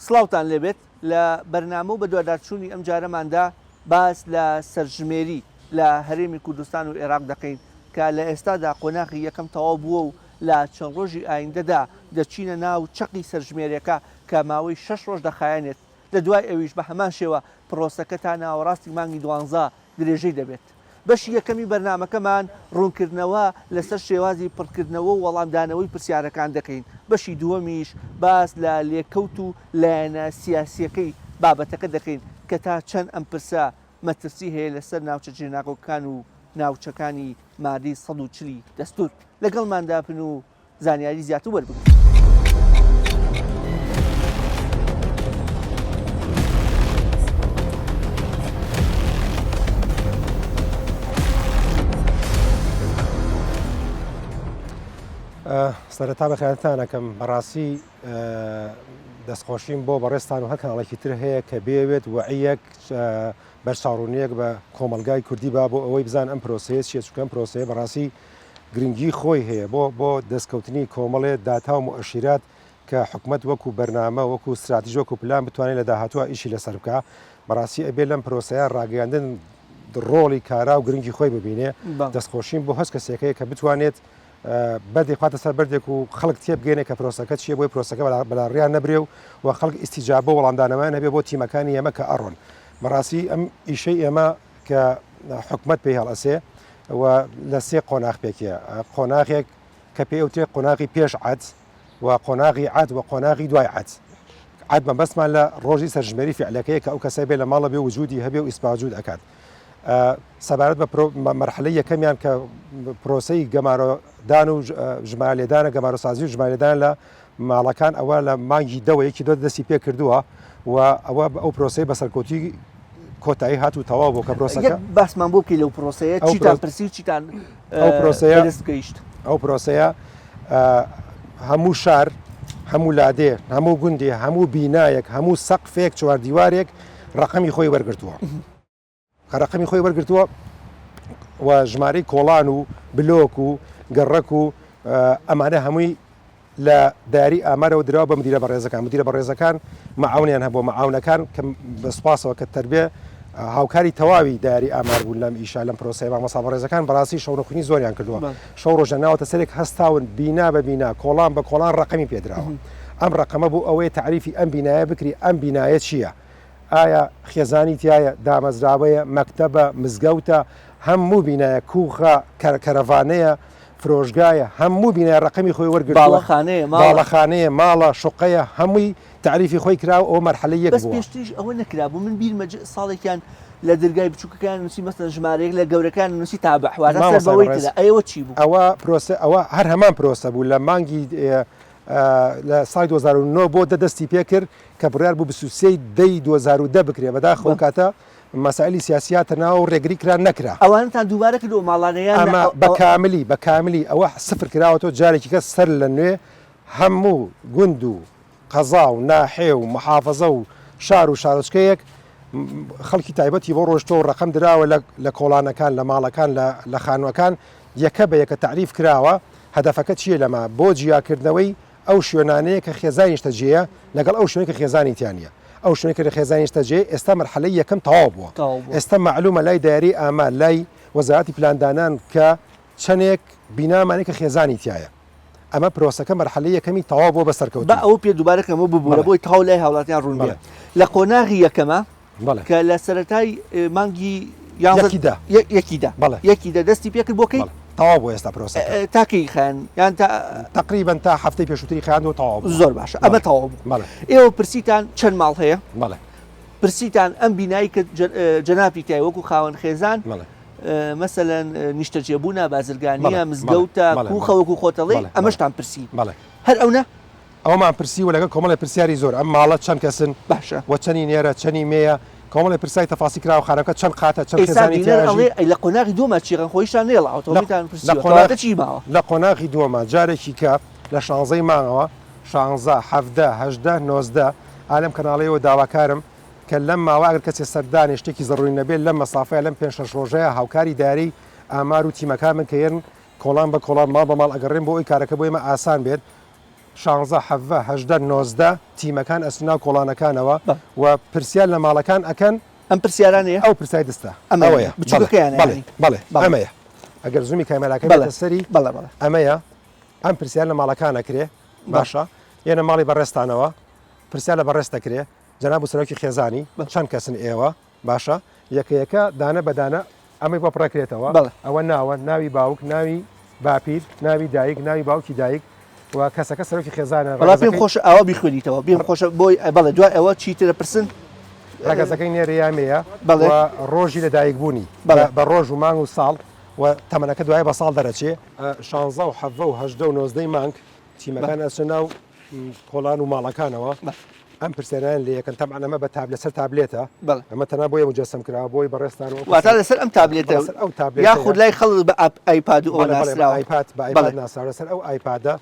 سڵاوتان لێبێت لە بەرنامە و بەدواداچوونی ئەمجارەماندا باس لە سەرژمێری لە هەرێمی کوردستان و ئێراق دەکەین کە لە ئێستادا قۆناغی یەکەم تەواو بووە و لە چەند ڕۆژی ئایندەدا دەچینە ناو چەقی سەرژمێریەکە کە ماوەی شەش ڕۆژ دەخایەنێت لە دوای ئەویش بە هەمان شێوە پرۆسەکە تا ناوەڕاستی مانگی دوانزە درێژەی دەبێت. بەشی یەکەمی بەرنامەکەمان ڕوونکردنەوە لەسەر شێوازی پڕکردنەوە و وەڵامدانەوەی پرسیارەکان دەکەین، بەشی دووەمیش باس لە لێکەوت و لایەنە سیاسییەکەی بابەتەکە دەکەین کە تا چەند ئەم پرسە مەترسی هەیە لەسەر ناوچە جێناکۆکەکان و ناوچەکانی مادەی 140 ی دەستوور. لەگەڵماندا بن و زانیاری زیاتر وەربگرن. سەرەتا بەخێرتان ئەکەم بەڕاستی دەستخۆشیم بۆ بەڕێزتان و هەر کەناڵێکی تر هەیە کە بێوێت وەعیەک بەرچاوڕوونیەک بە کۆمەڵگای کوردی با بۆ ئەوەی بزان ئەم پرۆسەیە چیە چونکە ئەم پرۆسەیە بەڕاستی گرنگی خۆی هەیە بۆ بۆ دەستکەوتنی کۆمەڵێ داتا و موئەشیرات کە حکومەت وەکو بەرنامە وەکو ستراتیژ وەکو پلان بتوانێت لە داهاتووە ئیشی لەسەر بکا بەڕاستی ئەبێ لەم پرۆسەیە ڕاگەیاندن ڕۆڵی کارا و گرنگی خۆی ببینێ دەستخۆشیم بۆ هەست کەسێکەیە کە بتوانێت بەردێک خواتە سەر بەردێک و خەڵک تێبگەێنێ کە پرۆسەکە چییە بۆی پرۆسەکە بەلاڕیان نەبرێ و و خەڵک ئیسیجابە وەڵامدانەوەیان هەبێ بۆ تیمەکانی ئێمە کە ئەڕۆن بەڕاستی ئەم ئیشەی ئێمە کە حکومەت پێی هەڵئەسێ و لە سێ قۆناغ پێکێ قۆناغێک کە پێی ئەوترێ قۆناغی پێش عەد و قۆناغی عەد و قۆناغی دوای عەد عەد مەبەستمان لە ڕۆژی سەرژمێری فعلەکەیە کە ئەو کەسە بێ لە ماڵە بێ وجودی هەبێ و ئیسپاجود ئەکات سەبارەت بە مەرحەلەی یەکەمیان کە پرۆسەی گەمارۆدان و ژمارە لێدانە گەمارۆسازی و ژمارە لێدان لە ماڵەکان ئەوە لە مانگی دەوە یەکی دۆ دەستی پێ کردووە و ئەوە ئەو پرۆسەی بە سەرکەوتووی کۆتایی هات و تەواو بوو کە پرۆسەکە باسمان بۆ بکەی لەو پرۆسەیە چیتان پرسی و چیتان ئەو پرۆسەیە دەست گەیشت؟ ئەو پرۆسەیە هەموو شار هەموو لادێ هەموو گوندێ هەموو بینایەک هەموو سەقفێک چواردیوارێک ڕقەمی خۆی وەرگرتووە کە ڕەقەمی خۆی وەرگرتووە و ژمارەی کۆڵان و بلۆک و گەڕەک و ئەمانە هەمووی لە داری ئامارەوە دراوە بە مدیرە بەڕێزەکان مدیرە بەڕێزەکان معاونیان هەبووە معاونەکان کە بە سوپاسەوە کە تەربێ هاوکاری تەواوی داری ئامار بوون لەم ئیشە لەم پرۆسەیە مامۆستا بەڕێزەکان بەڕاستی شەونخونی زۆریان کردووە شەو ڕۆژە ناوەتە سەرێک هەستاون بینا بە بینا کۆڵان بە کۆڵان ڕەقەمی پێدراوە ئەم ڕەقەمە بۆ ئەوەیە تەعریفی ئەم بینایە بکری ئەم بینایە چییە ئایا خێزانی تیایە، دامەزراوەیە، مەکتەبە، مزگەوتە، هەموو بینایە، کوخە، کەرەڤانەیە، فرۆشگایە، هەموو بینایە ڕەقەمی خۆی وەرگرتووە، باڵەخانەیە، ماڵە. باڵەخانەیە، ماڵە، شوقەیە، هەمووی تەعریفی خۆی کراوە، ئەوە مەرحەلەی یەک بەس بووە. پێشتریش ئەوە نەکرابوو، من بیرمە ساڵێکیان لە درگای بچووکەکەیان نووسی مەسەلەن ژمارەیەک لە گەورەکەیان نووسی تابع، واتە سەر مامۆستای بەوەی بەڕێز ترە، ئەی ئەوە چی بوو؟ ئەوە پرۆسە ئەوە هەر هەمان پرۆسە بوو لە مانگی لە ساڵی 2009 بۆ دە دەستی پێکرد کە بڕیار بوو 23 دەی 2010 بکرێ بەداخەوە ئەو کاتە مەسائلی سیاسی هاتە ناوە و ڕێگری کرا نەکرا. ئەوانەتان دووبارە کردەوە ماڵانە یان ئەمە بە کاملی بە کاملی ئەوە سفر کراوەتەوە جارێکی کە سەر لە نوێ هەموو گوند و قەزا و ناحێ و محافزە و شار و شارۆچکەیەک خەڵکی تایبەتی بۆ ڕۆشتووە و ڕەقەم دراوە لە کۆڵانەکان لە ماڵەکان لە خانووەکان یەکە بە یەکە تەعریف کراوە، هەدەفەکە چییە لەمە؟ بۆ جیاکردنەوەی ئەو شوێنانەیە کە خێزانی نیشتەجێیە لەگەڵ ئەو شوێنەی کە خێزانی تیا نییە. ئەو شوێنەی کە خێزانی نیشتەجێیە ئێستا مەرحەلەی یەکەم تەواو بووە. ئێستا مەعلومە لای دایرەی ئامار، لای وەزارەتی پلاندانان کە چەندێک بینامان هەیە کە خێزانی تیایە. ئەمە پرۆسەکە مەرحەلەی یەکەمی تەواو بووە بە سەرکەوتوویی. با ئەوە پێ دووبارە کەمەوە ببورە بۆی تەواو لای هاوڵاتیان ڕوون بێ. لە قۆناغی یەکەمە کە لە سەرەتای مانگی یانزە دا یەکی دا بەڵێ یەکی دە دەستی پێکرد بۆ کەی تەواو بۆ ئێستا پرۆسەکە تا کەی خایاند یان تا تقریبا تا هەفتەی پێشووتری خایاند و تەواو بوو زۆر باشە ئەمە تەواو بوو بەڵێ ئێوە پرسیتان چەند ماڵ هەیە بەڵێ پرسیتان ئەم بینایی کە جەنابی تای وەکو خاوەن خێزان بەڵێ مەسەلەن نیشتەجێبوونە بازرگانیە مزگەوتە کوخە وەکو خۆتەڵێ ئەمەشتان پرسی بەڵێ هەر ئەونە ئەوەمان پرسی و لەگەڵ کۆمەڵێ پرسیاری زۆر، ئەم ماڵە چەند کەسن؟ باشە. و چەنی نێرە، چەنی مێیە؟ کۆمەڵێ پرسیاری تەفاسی کراوە، خانەکە چەند قاتە، چەند ئێستا خێزانی بینەر تیا ئەژی؟ ئەڵێ ئەی لە قۆناغی دووەما چی خۆ هیچتان نەیەڵاوەتەوە لە میتان لە پرسیوە قۆناغ کەواتە چی ماوە؟ لە قۆناغی دووەما جارێکی کە لە شانزەی مانگەوە، شانزە، 17، 18، 19، ئا لەم کەناڵەیەوە داواکارم کە لەم ماوە ئەگەر کەسێ سەردانێ شتێکی زەروری نەبێ لەم مەسافەیە لەم پێنج شەش ڕۆژەیا هاوکاری دایرەی ئامار و تیمەکان بن کە یەن کۆڵان بە کۆڵان ماڵ بە ماڵ ئەگەڕێن بۆ ئەوەی کارەکە بۆ ئێمە ئاسان بێت. شانزە، حەڤە، 18، 19 تیمەکان ئەچنە ناو کۆڵانەکانەوە و پرسیار لە ماڵەکان ئەکەن. ئەم پرسیارانەیە؟ ئەو پرسیاری دەستە. ئەمەیە. بچووکەکەیانە یانی؟ بەڵێ، بەڵێ، ئەمەیە. ئەگەر zoom ی کامێراکە بێتە سەری، ئەمەیە. ئەم پرسیار لە ماڵەکان ئەکرێ. باشە. یەنە ماڵی بەڕێزتانەوە، پرسیار لە بەڕێزت ئەکرێ، جەناب و سەرۆکی خێزانی، چەند کەسن ئێوە؟ باشە یەکە یەکە دانە بە دانە ئەمەی بۆ پڕەکرێتەوە ئەوە ناوە ناوی باوک ناوی باپیر ناوی دایک ناوی باوکی دایک و کەسەکە سەرۆکی خێزانە وەڵا پێم خۆشە ئاوا بیخوێنیتەوە پێم خۆشە بۆی بەڵێ دوای ئەوە چیتر دەپرسن ڕەگەزەکەی نێرە یا مێیە و ڕۆژی لە دایک بوونی بە ڕۆژ و مانگ و ساڵ و تەمەنەکە دوای بە ساڵ دەرەچێ شانزە و حەڤە و هەژدە و نۆزدەی مانگ تیمەکان ئەچنە ناو کۆڵان و ماڵەکانەوە ئەم پرسیارانەیان لێ یەکەن تەبعەن ئەمە بە تاب لەسەر تابلێتە بەڵێ. ئەمە تەنها بۆیە موجەسەم کراوە بۆی بەڕێزتان و ئەو واتە کەسانە لەسەر ئەم تابلێتە لەسەر ئەو تابلێتەیە یاخود لای خەڵک بە ئاپ ئایپاد و ئەوە بەڵێ بەڵێ بە ناسراوە ئایپاد بە بەڵێ ئایپاد ناسراوە لەسەر ئەو ئایپادە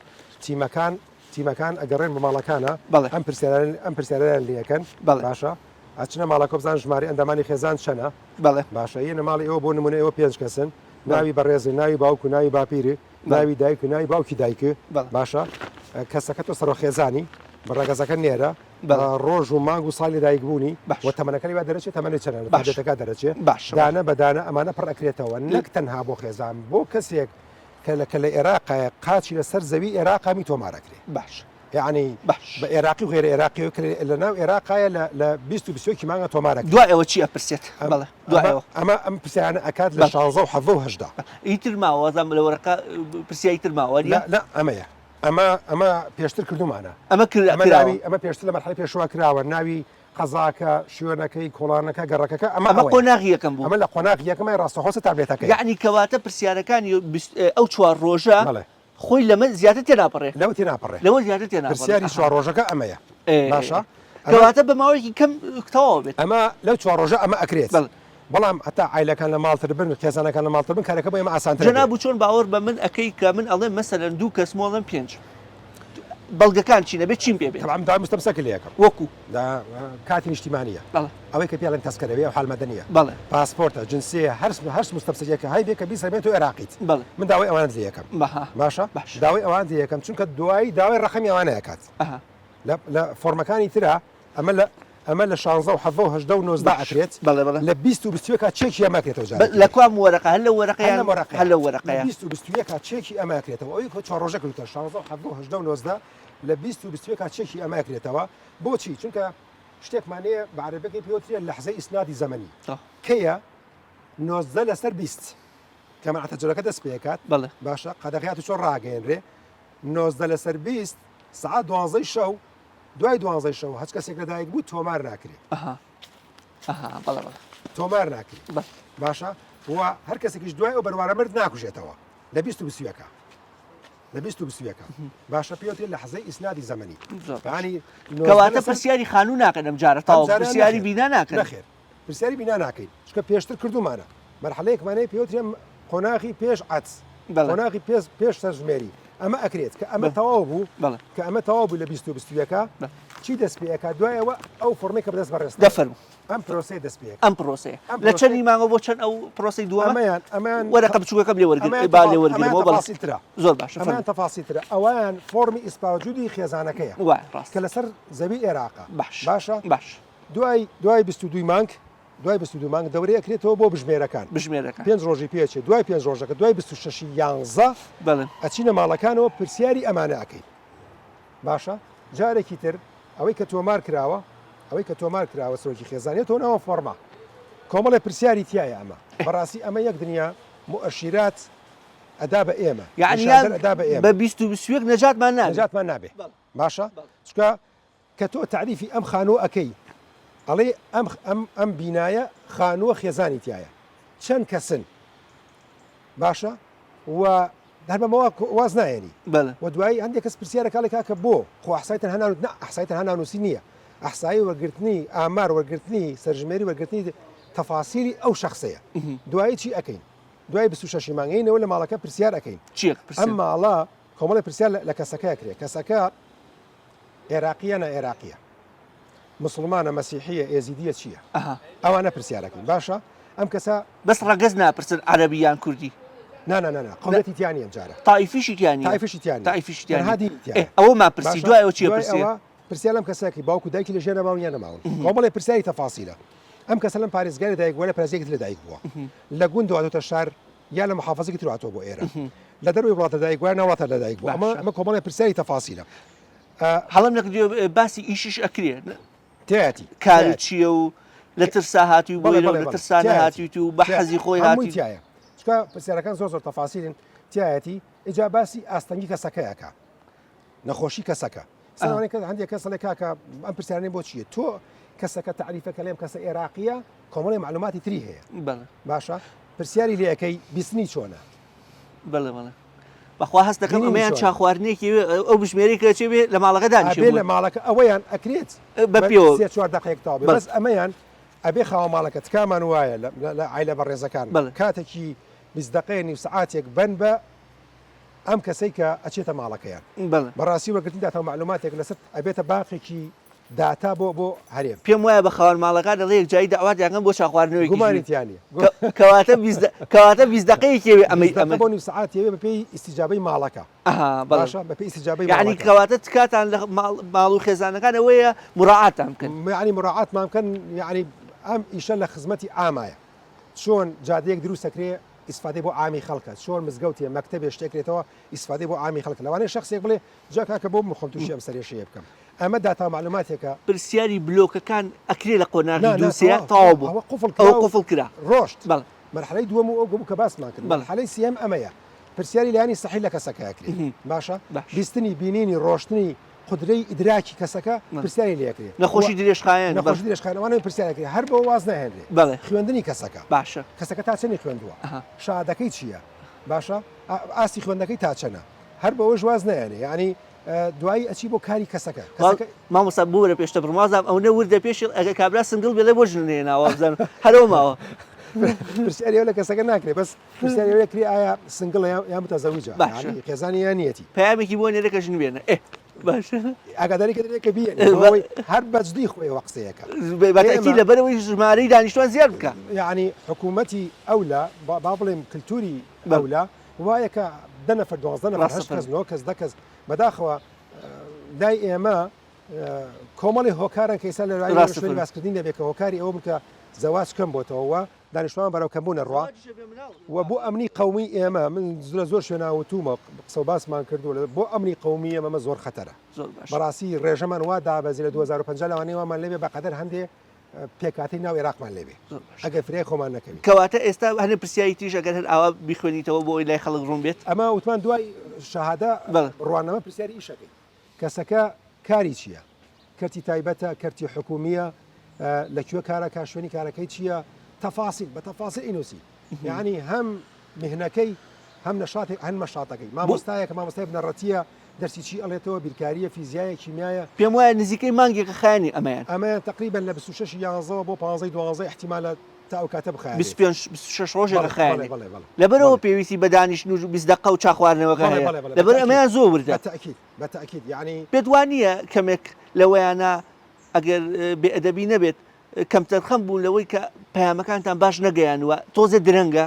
تیمەکان تیمەکان ئەگەڕێن بە ماڵەکانە بەڵێ ئەم پرسیاران ئەم پرسیارانەیان لێ یەکەن بەڵێ باشە ئەچنە ماڵەکە بزان ژمارەی ئەندامانی خێزان چەنە بەڵێ باشە یەنە ماڵی ئێوە بۆ نمونە ئێوە پێنج کەسن بەڵێ ناوی بەڕێزت ناوی باوک و ناوی باپیرت بەڵێ ناوی دایک و ناوی باوکی دایک بەڵێ باشە کەسەکە تۆ سەرۆک خێزانی بە ڕەگەزەکە نێرە بەڵێ ڕۆژ و مانگ و ساڵی لەدایکبوونی باش و تەمەنەکە لەویا دەرەچێ تەمەنی چەنە لە باش تابلێتەکە دەرەچێ باشە بەڵێ دانە بە دانە ئەمانە پڕ ئەکرێتەوە نەک تەنها بۆ خێزان بۆ کەسێک کە لە کە لە ئێراقایە قاچی لەسەر زەوی ئێراقا می تۆمار ئەکرێ باش یەعنی باش بە ئێراقی و غەیرە ئێراقیەوە کە لە ناو ئێراقایە لە لە 20 و 21 مانگا تۆمار ئەکرێ دوای ئەوە چی ئەپرسێت؟ ئەم بەڵێ دوای ئەمە ئەوە ئەمە ئەم پرسیارانە ئەکات لە بەڵێ 16 و 17 و 18 ئیتر ماوە وازانم لە وەرەقە پرسیاری تر ماوە نا نیە؟ نا ئەمەیە ئەمە ئەمە پێشتر کردومانە ئەمە کرا ئەمە کراوە ناوی ئەمە پێشتر لە مەرحەلەی پێشوە کراوە ناوی قەزاکە شوێنەکەی کۆڵانەکە گەڕەکەکە ئەمە ئەمە ئەوەیە قۆناغی یەکەم بوو ئەمە لە قۆناغی یەکەمای ڕاستەخۆ سەر تابلێتەکەیە یەعنی کەواتە پرسیارەکانی ئەو چوار ڕۆژە بەڵێ خۆی لەمە زیاتر تێناپەڕێ لەوە تێناپەڕێ لەوە زیاتر تێناپەڕێ پرسیاری ئەها چوار ڕۆژەکە ئەمەیە ئێ باشە ئەمە کەواتە بە ماوەیەکی کەم تەواو بێت ئەمە لەو چوار ڕۆژە ئەمە ئەکرێت بەڵێ بەڵام هەتا عایلەکان لە ماڵتر بن خێزانەکان لە ماڵتر بن کارەکە بۆ ئێمە ئاسانتر ئەبێ. جەنابو چۆن باوەڕ بە من ئەکەی کە من ئەڵێم مەسەلەن دوو کەس مۆڵم پێنج بەڵگەکان چین ئەبێ چیم پێ بێت؟ تەبعەن داوای مستەمسەکە لێ ئەکەم. وەکو؟ دا کارتی نیشتیمانییە. بەڵێ. ئەوەی کە پێی ئەڵێن تەسکەرە ئەو حال مەدەنییە. بەڵێ. پاسپۆرتە، جنسیەیە، هەر هەر مستەمسەکێک هەیبێ کە بیسەلمێنێ تۆ عێراقیت. بەڵێ. من داوای ئەوانەت لێ ئەکەم. بەها. باشە؟ باشە. داوای ئەوانەت لێ ئەکەم چونکە دوایی داوای ڕەقەمی ئەوانە ئەکات. ئەها. لە لە فۆرمەکانی ترا ئەمە لە ئەمە لە شانزە و حەڤە و هەژدە و 19 باش. ئەکرێت بەڵێ بەڵێ. لە 20 و 21 چێکی ئەمە ئەکرێتەوە بە جارێکی لە تر. کوام وەرەقە هەر لەو وەرەقە هەر یان لەم وەرەقەیە هەر لەو لە وەرەقەیە. 20 و 21 چێکی ئەمە ئەکرێتەوە ئەوەی کە چوار ڕۆژە کردوتە شانزە و حەڤە و هەژدە و 19 لە 20 و 21 چێکی ئەمە ئەکرێتەوە بۆچی چونکە شتێکمان هەیە بە عەرەبیەکەی پێ وترێ لەحزەی ئیسنادی زەمەنی تەواو. کەیە 19 لەسەر 20 کە مەعتەجەلەکە دەست پێکات بەڵێ. باشە قەدەغیات و چۆن ڕاگەیەنرێ 19 لەسەر 20 سەعات دوانزەی شەو دوای دوانزەی شەو هەچ کەسێک لەدایک بوو تۆمار ناکرێ ئەها ئەها بەڵێ بەڵێ تۆمار ناکرێ بەڵێ. باشە و هەر کەسێکیش دوای ئەو بەروارە مرد ناکوژێتەوە لە 20 و 21 لە 20 و 21 باشە پێوترێ لەحزەی ئیسنادی زەمەنی زۆر باش. یانی 19 کەواتە لەسەر پرسیاری خانوو ناکەن ئەم جارە ئەم تەواو جارە پرسیاری نەخێر بینا ناکەن نەخێر پرسیاری بینا ناکەین چونکە پێشتر کردومانە مەرحەلەیەکمان هەیە پێوترێ قۆناغی پێش عەدس بەڵێ. قۆناغی پێش پێش سەرژمێری ئەمە ئەکرێت کە ئەمە بەڵێ. تەواو بوو بەڵێ. کە ئەمە تەواو بوو لە 20 و 21 بەڵێ. چی دەست پێ ئەکات دوایەوە ئەو فۆرمەی کە بەدەست بەڕێزتانە دەفەرموو. ئەم پرۆسەیە دەست پێ ئەکات ئەم پرۆسەیە ئەم لە پرۆسەیە چەندی مانگەوە بۆ چەند ئەو پرۆسەی دووەمە ئەمەیان ئەمەیان وەرەقە بچووکەکەم لێ وەرگر ئەمەیان با لێ تەفا- وەرگرمەوە ئەمەیان بەڵێ تەفاسیلترە زۆر باشە ئەمەیان فەرموو تەفاسیلترە ئەوەیان فۆرمی ئیسپاوجودی خێزانەکەیە وایە ڕاستە کە لەسەر زەوی ئێراقە باش باشە باش دوای دوای 22 مانگ دوای 22 مانگ دەورەی ئەکرێتەوە بۆ بژمێرەکان. بژمێرەکان. پێنج ڕۆژی پێ ئەچێ، دوای پێنج ڕۆژەکە دوای 26 ی یانزە بەڵێ. ئەچینە ماڵەکانەوە پرسیاری ئەمانە ئەکەین. باشە جارێکی تر ئەوەی کە تۆمار کراوە ئەوەی کە تۆمار کراوە سەرۆکی خێزان یەتەوە ناوە فۆڕمە کۆمەڵێ پرسیاری تیایە ئەمە بەڕاستی ئەمە یەک دنیا مؤشرات ئەدا بە ئێمە یعنی نیشاندەر ئەدا بە ئێمە بە 21 نەجاتمان نابێ. نەجاتمان نابێ باشە چونکە کە تۆ تەعریفی ئەم خانووە ئەکەی ئەڵێی ئەم ئەم ئەم بینایە خانووە خێزانی تایە چەند کەسن باشە و هەر بەمەوە واز نایەنی بەڵێ و دوایی هەندێک کەس پرسیارە کاڵێ کاکە بۆ خۆ ئەحسای تەنها نانوت نا ئەحسای تەنها نانووسی نییە ئەحسایی وەرگرتنی ئامار وەرگرتنی سەرژمێری وەرگرتنی تەفاسیلی ئەو شخصەیە دوایی چی ئەکەین دوای 26 مانگەینەوە لە ماڵەکە پرسیار ئەکەین چیەک ئەم پرسیار ماڵە کۆمەڵی پرسیار لە کەسەکە ئەکرێ کەسەکە عێراقیە نا عێراقیە مسلمانە مەسیحیە ئێزیدیە چییە ئەوانە پرسیارەکەین باشە ئەم کەسە بەس ڕەگەز ناپرسن عەرەبی یان کوردی. نا نا نا نا قەومیەتی تیا نییە ئەم جارە. تائیفیشی تیا نییە. تائیفیشی تیا نییە. تائیفیشی تیا نییە. تەنها دینی تیایە. ئێ ئەوەمان پرسی باشە دوای ئەوە چییە دوای پرسێ؟ ئەوە پرسیار لەم کەسە ئەکەی باوک و دایکی لە ژیانا ماون یان نەماون؟ کۆمەڵێ پرسیاری تەفاسیلە. ئەم کەسە لەم پارێزگایە لە دایک بووە لە پارێزگایەکی تر لە دایک بووە. لە گوندەوە هاتۆتە شار یا لە محافەزەکی ترەوە هاتووە بۆ ئێرە. لە دەرەوەی وڵات لە دایک بووە یا ناو وڵاتە لە دایک بووە. ئەمە باشە. ئەمە کۆمەڵێ پرسیاری تەفاسیلە. هەڵەم نەکردووە باسی ئیشیش ئەکرێ؟ تیایەتی. کارت تیایەتی. چییە و لە ترسا هاتووی بۆ بەڵێ ئێرە و بەڵێ لە بەڵێ ترسا تیایەتی. نەهاتوویت و بە تیا حەزی خۆی هەمووی هاتووی؟ تیایە. چونکە پرسیارەکان زۆر زۆر تەفاسیلن تیایەتی. ئیجا باسی ئاستەنگی کەسەکە ئەکا. نەخۆشی کەسەکە. سەرەوانەی کە هەندێک کەس ئەڵێ کاکە ئەم پرسیارانەی بۆ چییە؟ تۆ کەسەکە تەعریفەکە لێم کەسە ئێراقییە کۆمەڵی معلوماتی تری هەیە. بەڵێ. باشە پرسیاری لێ ئەکەی بیستنی چۆنە؟ بەڵێ بەڵێ. بەخوا هەست دەکەم بینینی ئەمەیان چۆنە؟ چاخواردنێکی ئەو بژمێرەی کە چێ بێ لە ماڵەکە دانیشێ ئەبێ بۆی. لە ماڵەکە ئەوەیان ئەکرێت بە پێوە. سێ چوار دەقەیەک تەواو بێ بەڵێ. بەس ئەمەیان ئەبێ خاوەن ماڵەکە تکامان وایە لە عایلە بەڕێزەکان بەڵێ. کاتێکی 20 دەقەیە نیو سەعاتێک بەن بە ئەم کەسەی کە ئەچێتە ماڵەکەیان. بەڵێ. بەڕاستی وەرگرتنی داتا و مەعلوماتێک لەسەر ئەبێتە باخێکی داتا بۆ بۆ هەرێم. پێم وایە بە خاوەن ماڵەکان دەڵێ یەکجاری دەعواتیان کەم بۆ چا خواردنەوەیەکیش گومانی بێ. تیا نییە. کەواتە 20 دە کەواتە 20 دەقەیەکی ئەوێ ئەمەی 20 دەقە ئەمە. بۆ نیو سەعات ئەوێ بەپێی ئیستیجابەی ماڵەکە. ئەها بەڵێ. باشە بەپێی ئیستیجابەی یەعنی ماڵەکە. کەواتە تکاتان لە ماڵ ماڵ و خێزانەکان ئەوەیە موراعاتتان بکەن. یەعنی موراعاتمان بکەن یەعنی ئەم ئیشە لە خزمەتی عامایە. چۆن جادەیەک دروست ئەکرێ ئیسفادەی بۆ عامی خەڵکە، چۆن مزگەوتێ، مەکتەبێ، شتێک کرێتەوە ئیسفادەی بۆ عامی خەڵکە. لەوانەیە شەخسێک بڵێ جا کاکە بۆ من خۆم تووشی ئەم سەرێشەیە بکەم. ئەمە داتا و مەعلوماتێکە. پرسیاری بلۆکەکان ئەکرێ لە قۆناغی نا نا دوو سێ تەواو تەواو تەواو بوو ئەوە قوفڵ ئەوە کرا و قوفڵ کرا ڕۆشت. بەڵێ. مەرحەلەی دووەم و ئەو بوو کە باسمان کرد. بەڵێ. مەرحەلەی سێیەم ئەمەیە. پرسیاری لایەنی سەحی لە کەسەکە ئەکرێ. باشە؟ باش. بیستنی، بینینی، ڕۆشتنی، قودرەی ئیدراکی کەسەکە پرسیاری لێ ئەکرێ. نەخۆشی درێژخایەن. نەخۆشی درێژخایەن ئەوانە پرسیار ئەکرێ هەر بەوە واز ناهێنرێ. بەڵێ. خوێندنی کەسەکە. باشە. کەسەکە تا چەنی خوێندووە؟ شەهادەکەی چییە؟ باشە ئاستی خوێندنەکەی تا چەنە؟ هەر بەوەش واز نایەنێ یانی دوایی ئەچی بۆ کاری کەسەکە. کەسەکە. مامۆستا ببورە پێشتە بڕم وازانم ئەونە وردە پێشی ئەگەر کابرا single بێ لێ بۆ ژن نەهێناوە وابزانم هەر ئەوە ماوە. پرسیاری ئەوە لە کەسەکە ناکرێ بەس پرسیاری ئەوە کرێ ئایا single ە یان متەزەویجە باشە. یانی خێزانی یان نیەتی. پەیامێکی بۆ نێرە کە ژن بێنە ئێ باشە. ئاگاداری کە دەبێ کە بیێنێ بۆ ئەوەی هەر بەجدی خۆیەوە قسەیەکە. بە تەئکید لەبەرئەوەی ژمارەی دانیشتوان زیاد بکا. یانی حکوومەتی ئەولا با بڵێم کلتوری ئەولا وایە کە دە نەفەر دوازدە نەفەر هەشت کەس نۆ کەس دە کەس بەداخەوە لای ئێمە کۆمەڵی هۆکارن کە ئێستا لە شوێنی باسکردنی نەبێت کە هۆکاری ئەوە بوون کە زەواج کەم بۆتەوە و دانیشتوان بەرەو کەمبوون ئەڕوا و بۆ ئەمنی قەومی ئێمە من لە زۆر شوێنا وتومە قسە و باسمان کردو بۆ ئەمنی قەومی ئێمە مە زۆر خەتەرە بەڕاستی ڕێژەمان وا دابەزی لە 2050 لەوانەیە وامان لێبێ بەقەدەر هەندێ پێکهاتەی ناو ئێراقمان لێبێ ئەگەر فریای خۆمان نەکەوین. کەواتە ئێستا هەنێ پرسیاری تریش ئەگەر هەر ئاوا بیخوێنیتەوە بۆ ئەوەی لای خەڵک ڕوون بێت. ئەمە وتمان دوای شەهادە بڕوانامە پرسیاری ئیشەکەی. کەسەکە کاری چییە؟ کەرتی تایبەتە، کەرتی حکوومییە، لە کوێ کارەکا، شوێنی کارەکەی چییە، تەفاسیل بە تەفاسیل ئینوسی. یەعنی هەم میهنەکەی هەم نەشاتی هەن مەشاتەکەی. مامۆستایەکە، مامۆستای بنەڕەتییە، دەرسی چی ئەڵێتەوە، بیرکارییە، فیزیایە، کیمیایە. پێم وایە نزیکەی مانگێکە خایەنی ئەمەیان. ئەمەیان تەقریبەن لە 26 ی یانزەوە بۆ پانزەی دوانزە ئیحتیمالە تا ئەو کاتە بخایەنێت. 25 26 ڕۆژێکە بەڵێ، خایەنێ. بەڵێ، بەڵێ، بەڵێ. لەبەرئەوە بەڵێ. پێویستی بە دانیشتن و 20 دەقە و چا خواردنەوەکە بەڵێ، هەیە. بەڵێ، بەڵێ، لەبەر بە تەئکید. ئەمەیان زۆر وردە. بە تەئکید، بە تەئکید. یەعنی. پێت وا نییە کەمێک لەوەیانە ئەگەر بێ ئەدەبی نەبێت کەمتەرخەم بوون لەوەی کە پەیامەکانتان باش نەگەیاندووە، تۆزێ درەنگە؟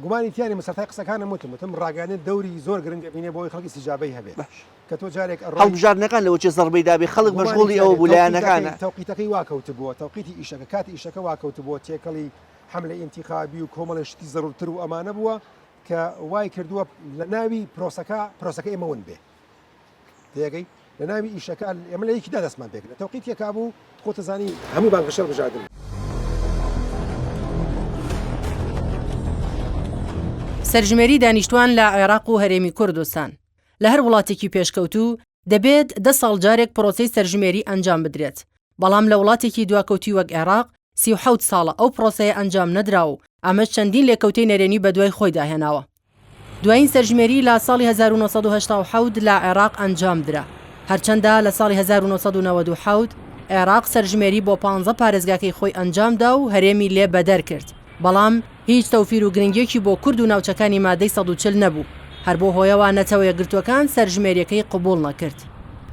گومانی تیا نیە، من سەرەتای قسەکانم وتم، وتم ڕاگەیاندن دەوری زۆر گرنگ ئەبینێ بۆ ئەوەی خەڵک ئیستیجابەی هەبێت. باش. کە تۆ جارێک ئەڕۆی. هەڵبژاردنەکان لەوە چێ زەڕبەی دابێ، خەڵک گومانی مەشغوڵی تیا ئەوە نیە، بوو، تەوقیتەکەی لایەنەکانە. تەوقیتەکەی وا کەوتبووە، تەوقیتی ئیشەکە، کاتی ئیشەکە وا کەوتبووە، تێکەڵی حەملەی ئینتیخابی و کۆمەڵێ شتی زەروورتر و ئەمانە بووە کە وای کردووە لە ناوی پرۆسەکە، پرۆسەکە ئێمە ون بێ. تێگەی لە ناوی ئیشەکە ئێمە لە یەکیدا دەستمان پێکرد لە تەوقیتێکا بوو خۆتەزانی هەموو بانگەشە هەڵبژاردن. سەرژمێری دانیشتوان لە عێراق و هەرێمی کوردستان لە هەر وڵاتێکی پێشکەوتوو دەبێت دە ساڵ جارێک پرۆسەی سەرژمێری ئەنجام بدرێت، بەڵام لە وڵاتێکی دواکەوتووی وەک عێراق 37 ساڵە ئەو پرۆسەیە ئەنجام نەدرا و ئەمەش چەندین لێکەوتەی نەرێنی بەدوای خۆیدا هێناوە. دوایین سەرژمێری لە ساڵی 1987 لە عێراق ئەنجامدرا، هەرچەندە لە ساڵی 1997 عێراق سەرژمێری بۆ پانزە پارێزگاکەی خۆی ئەنجامدا و هەرێمی لێ بەدەر کرد، بەڵام هیچ تەوفیر و گرنگیەکی بۆ کورد و ناوچەکانی مادەی 140 نەبوو، هەر بەو هۆیەوە نەتەوە یەکگرتووەکان سەرژمێریەکەی قبوڵ نەکرد.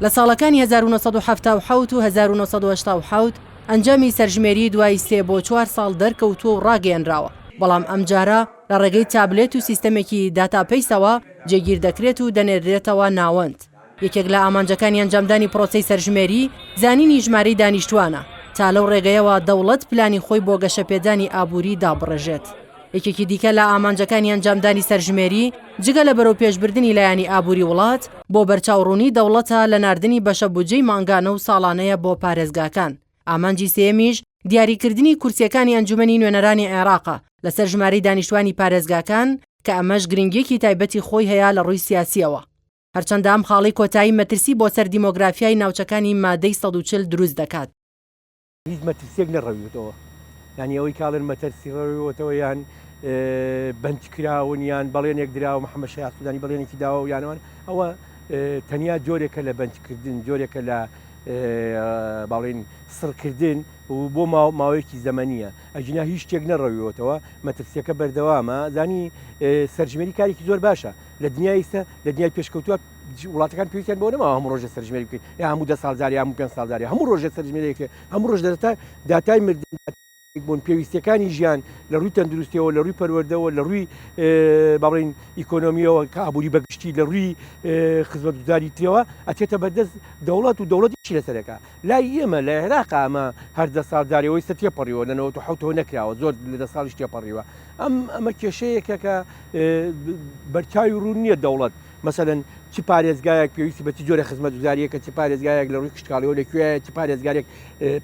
لە ساڵەکانی 1977 و 1987 ئەنجامی سەرژمێری دوای سێ بۆ چوار ساڵ دەرکەوتووە و ڕاگەیەنراوە. بەڵام ئەمجارە لە ڕێگەی تابلێت و سیستەمێکی داتاپەیسەوە جێگیر دەکرێت و دەنێردرێتەوە ناوەند. یەکێک لە ئامانجەکانی ئەنجامدانی پرۆسەی سەرژمێری، زانینی ژمارەی دانیشتووانە، تا لەو ڕێگەیەوە دەوڵەت پلانی خۆی بۆ گەشەپێدانی ئابووری دابڕێژێت. یەکێکی دیکە لە ئامانجەکانی ئەنجامدانی سەرژمێری، جگە لە بەرەوپێشبردنی لایەنی ئابووری وڵات، بۆ بەرچاوڕوونی دەوڵەتە لە ناردنی بەشە بودجەی مانگانە و ساڵانەیە بۆ پارێزگاکان. ئامانجی سێیەمیش دیاریکردنی کورسییەکانی ئەنجومەنی نوێنەرانی عێراقە لەسەر ژمارەی دانیشتوانی پارێزگاکان، کە ئەمەش گرنگییەکی تایبەتی خۆی هەیە لە ڕووی سیاسییەوە. هەرچەندە ئەم خاڵەی کۆتایی مەترسی بۆ سەر دیمۆگرافیای ناوچەکانی مادەی 140 دروست دەکات. هیچ مەترسیەک نەڕەویوتەوە یانی ئەوەی کاڵێن مەتەرسی ڕەویوەتەوە یان بەنج کراون یان بەڵێنێک دراوە محەممەد شەیاع سوودانی بەڵێنێکی داوە و یانەوان ئەوە تەنیا جۆرێکە لە بەنجکردن جۆرێکە لە باڵین سڕکردن و بۆ ماوەیەکی زەمەنیە ئەگینا هیچ شتێک نەڕەویوەتەوە مەترسیەکە بەردەوامە زانی سەرژمێری کارێکی زۆر باشە لە دنیای ئیستا لە دنیای پێشکەوتووە وڵاتەکان پێویستیان بەوە نەماوە هەموو ڕۆژێ سەرژمێری بکەین یا هەموو دە ساڵ جارێ هەموو پێنج ساڵ جارێ هەموو ڕۆژێ سەرژمێریەکە هەموو ڕۆژ دەتا داتای مردن بوون پێویستیەکانی ژیان لە ڕووی تەندروستیەوە لە ڕووی پەروەردەوە لە ڕووی با بڵێین ئیکۆنۆمیەوە کە ئابووری بەگشتی لە ڕووی خزمەتگوزاری ترەوە ئەچێتە بەردەست دەوڵەت و دەوڵەت ئیشی لەسەرەکە لای ئێمە لە عێراق ئەمە هەر دە ساڵ جارێ ئەوەی سە تێپەڕیوە لە 97ەوە نەکراوە زۆر لە دە ساڵیش تێپەڕیوە ئەم ئەمە کێشەیەکە کە بەرچاوی ڕوون نییە دەوڵەت مەسەلەن چ پارێزگایەک پێویستی بە چ جۆرە خزمەتگوزاریەکە چ پارێزگایەک لە ڕووی کشتکاڵیەوە لە کوێیە چ پارێزگارێک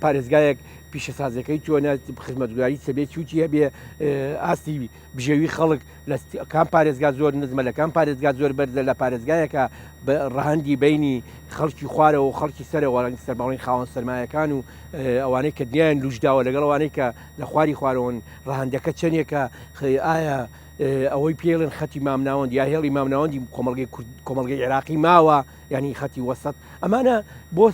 پارێزگایەک پیشەسازەکەی چۆنە خزمەتگوزاری چەبێ چوتی هەبێ ئاستی بژێوی خەڵک لە کام پارێزگا زۆر نزمە لە کام پارێزگا زۆر بەرزە لە پارێزگایەکە بە ڕەهەندی بینی خەڵکی خوارەوە و خەڵکی سەرەوە ڕەنگ سەرباڵین خاوەن سەرمایەکان و ئەوانەی کە دنیایان لوشداوە لەگەڵ ئەوانەی کە لە خواری خوارەوەن ڕەهەندەکە چەندێکە ئایا ئەوەی پێڵێن خەتی مامناوەند یا هێڵی مامناوەندی کۆمەڵگەی کۆمەڵگەی عێراقی ماوە ینی خەتی وەسەت ئەمانە بۆ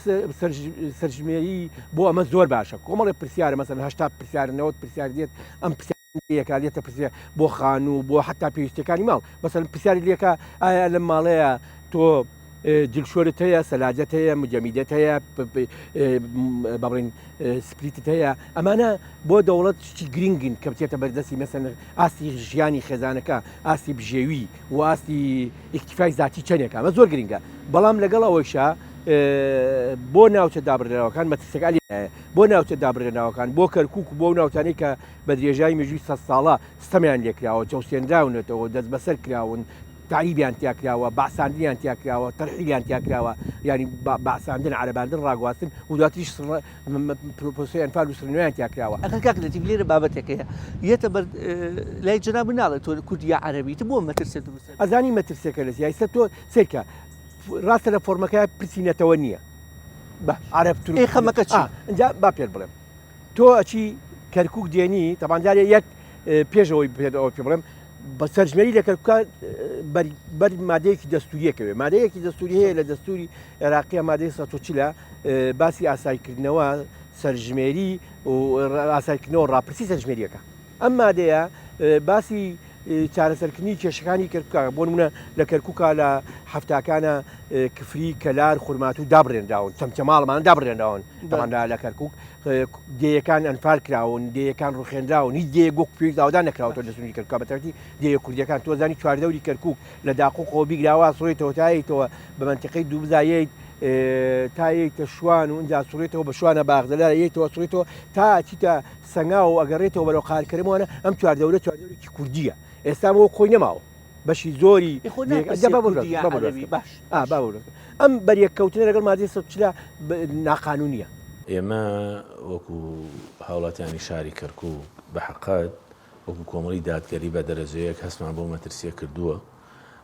سەرژمێری بۆ ئەمە زۆر باشە کۆمەڵی پرسیارە مەسەن هشتا پرسیارنەوە پرسیار دێت ئەم پرسیار یەکا لێتە پرسیار بۆ خانوو بۆ حتا پێویستەکانی ماڵ مەسەن پرسیاری لێکە ئایا لەم ماڵەیە تۆ جلشۆرت هەیە سەلاجەت هەیە مجەمیدەت هەیە با بڵێین سپلیتت هەیە ئەمانە بۆ دەوڵەت شتی گرنگن کە بچێتە بەردەستی مەسەن ئاستی ژیانی خێزانەکە ئاستی بژێوی و ئاستی ئیکتیفای زاتی چەندێکە ئەمە زۆر گرنگە بەڵام لەگەڵ ئەوەیشا بۆ ناوچە دابڕێنراوەکان مەترسیەکە بۆ ناوچە دابڕێنراوەکان بۆ کەرکوک و بۆ ناوچانەی کە بە درێژای مێژووی سەد ساڵە ستەمیان لێکراوە، چەوسێنراونەتەوە، دەستبەسەر کراون، تەعریبیان تیا کراوە، بەعساندنیان تیا کراوە، تەرحیلیان تیا کراوە، یانی بەعساندن، عەرەباندن، ڕاگواستن و دواتریش پرۆسەی ئەنفال و سڕینەوەیان تیا کراوە. ئەخر کاک لەتیف لێرە بابەتێک هەیە یەتە بەر لای جەنابت ناڵێ تۆ کوردی یا عەرەبی تۆ بۆ مەترسیە دروست ئەبێ؟ ئەزانی مەترسیەکە لە چیە؟ ئیستا تۆ سەیرکە ڕاستە لە فۆرمەکە پرسی نەتەوە نییە باش عەرەب تورک ئێ خەمەکە چیە؟ ئا ئینجا با پێت بڵێم تۆ ئەچی کەرکوک دێنی تەبان جارێ یەک پێش ئەوەی پێت ئەوە پێ بڵێم بە سەرژمێری لە کەرکوکا بەر بەر مادەیەکی دەستوریەکەوێ مادەیەکی دەستوری هەیە لە دەستوری عێراقیە مادەی 140 باسی ئاسایکردنەوە سەرژمێری و ئاسایکردنەوە ڕاپرسی سەرژمێریەکە ئەم مادەیە باسی چارەسەرکردنی کێشەکانی کەرکوکە بۆ نمونە لە کەرکوکا لە حەفتاکانە کفری کەلار خورماتوو دابڕێنراون چەمچەماڵمان دابڕێنراون تەماندا لە کەرکک دێیەکان ئەنفال کراون دێیەکان ڕوخێنراون هیچ دێیەک وەکو پێویست ئاوەدان نەکراوەتەوە لە سنووری کەرکوک بە تایبەتی دێیە کوردیەکان تۆ زانی چواردەوری کەرکک لە داقوقەوە بیگراوە سڕێتەوە تا یەیتەوە بە مەنتیقەی دووبزا یەیت تا یەیتە شوان و ئینجا سڕێتەوە بە شوانە باغدەلار یەیتەوە سڕێتەوە تا چیتە سەنگاو و ئەگەڕێتەوە بەرەو قارکەرموانە ئەم چواردەورە چواردەورێکی کوردیە ئێستا وەک خۆی نەماوە بەشی زۆری خۆ ناپرسێ کوردی یا عەرەبی باش ئەم بەریەککەوتنە لەگەڵ مادەی 140 ناقانونیە. ئێمە وەکو هاوڵاتیانی شاری کەرکوک بە حەقەت وەکو کۆمەڵی دادگەری بە دەرەجەیەک هەستمان بەو مەترسیە کردووە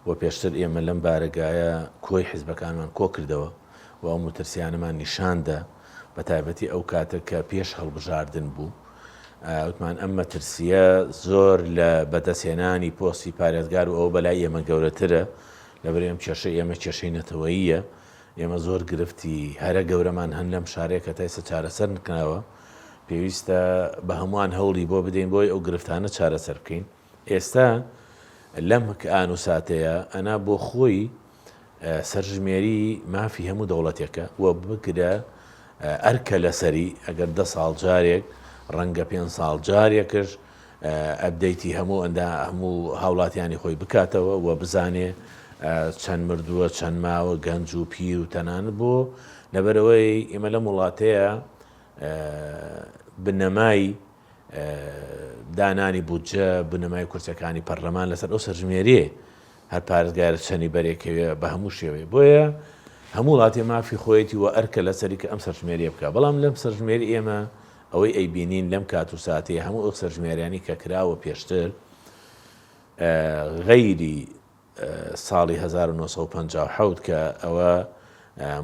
و پێشتر ئێمە لەم بارەگایە کۆی حزبەکانمان کۆکردەوە و ئەو مترسیانەمان نیشاندا بە تایبەتی ئەو کاتە کە پێش هەڵبژاردن بوو وتمان ئەم مەترسیە زۆر لە بەدەستهێنانی پۆستی پارێزگار و ئەوە بەلای ئێمە گەورەترە لەبەر ئەم کێشەی ئێمە کێشەی نەتەوەییە ئێمە زۆر گرفتی هەرە گەورەمان هەن لەم شارەیە کە تا ئێستا چارەسەر نکراوە پێویستە بە هەمووان هەوڵی بۆ بدەین بۆی ئەو گرفتانە چارەسەر بکەین ئێستا لەم ئان و ساتەیە ئەنا بۆ خۆی سەرژمێری مافی هەموو دەوڵەتێکە و بگرە ئەرکە لەسەری ئەگەر دە ساڵ جارێک ڕەنگە پێنج ساڵ جارێکش. update ی هەموو ئەندا هەموو هاوڵاتیانی خۆی بکاتەوە و بزانێ چەند مردووە چەند ماوە گەنج و پیر و تەنانەت بۆ لەبەرئەوەی ئێمە لەم وڵاتەیە بنەمای دانانی بودجە بنەمای کورسەکانی پەرلەمان لەسەر ئەو سەرژمێریە هەر پارێزگارە چەنی بەرێکەوێ بە هەموو شێوەیە بۆیە هەموو وڵاتێ مافی خۆیەتی و ئەرکە لەسەری کە ئەم سەرژمێریە بکە بەڵام لەم سەرژمێری ئێمە ئەوەی ئەیبینین لەم کات و ساتەیە هەموو ئەو سەرژمێریانی کە کراوە پێشتر غەیری ساڵی 1957 کە ئەوە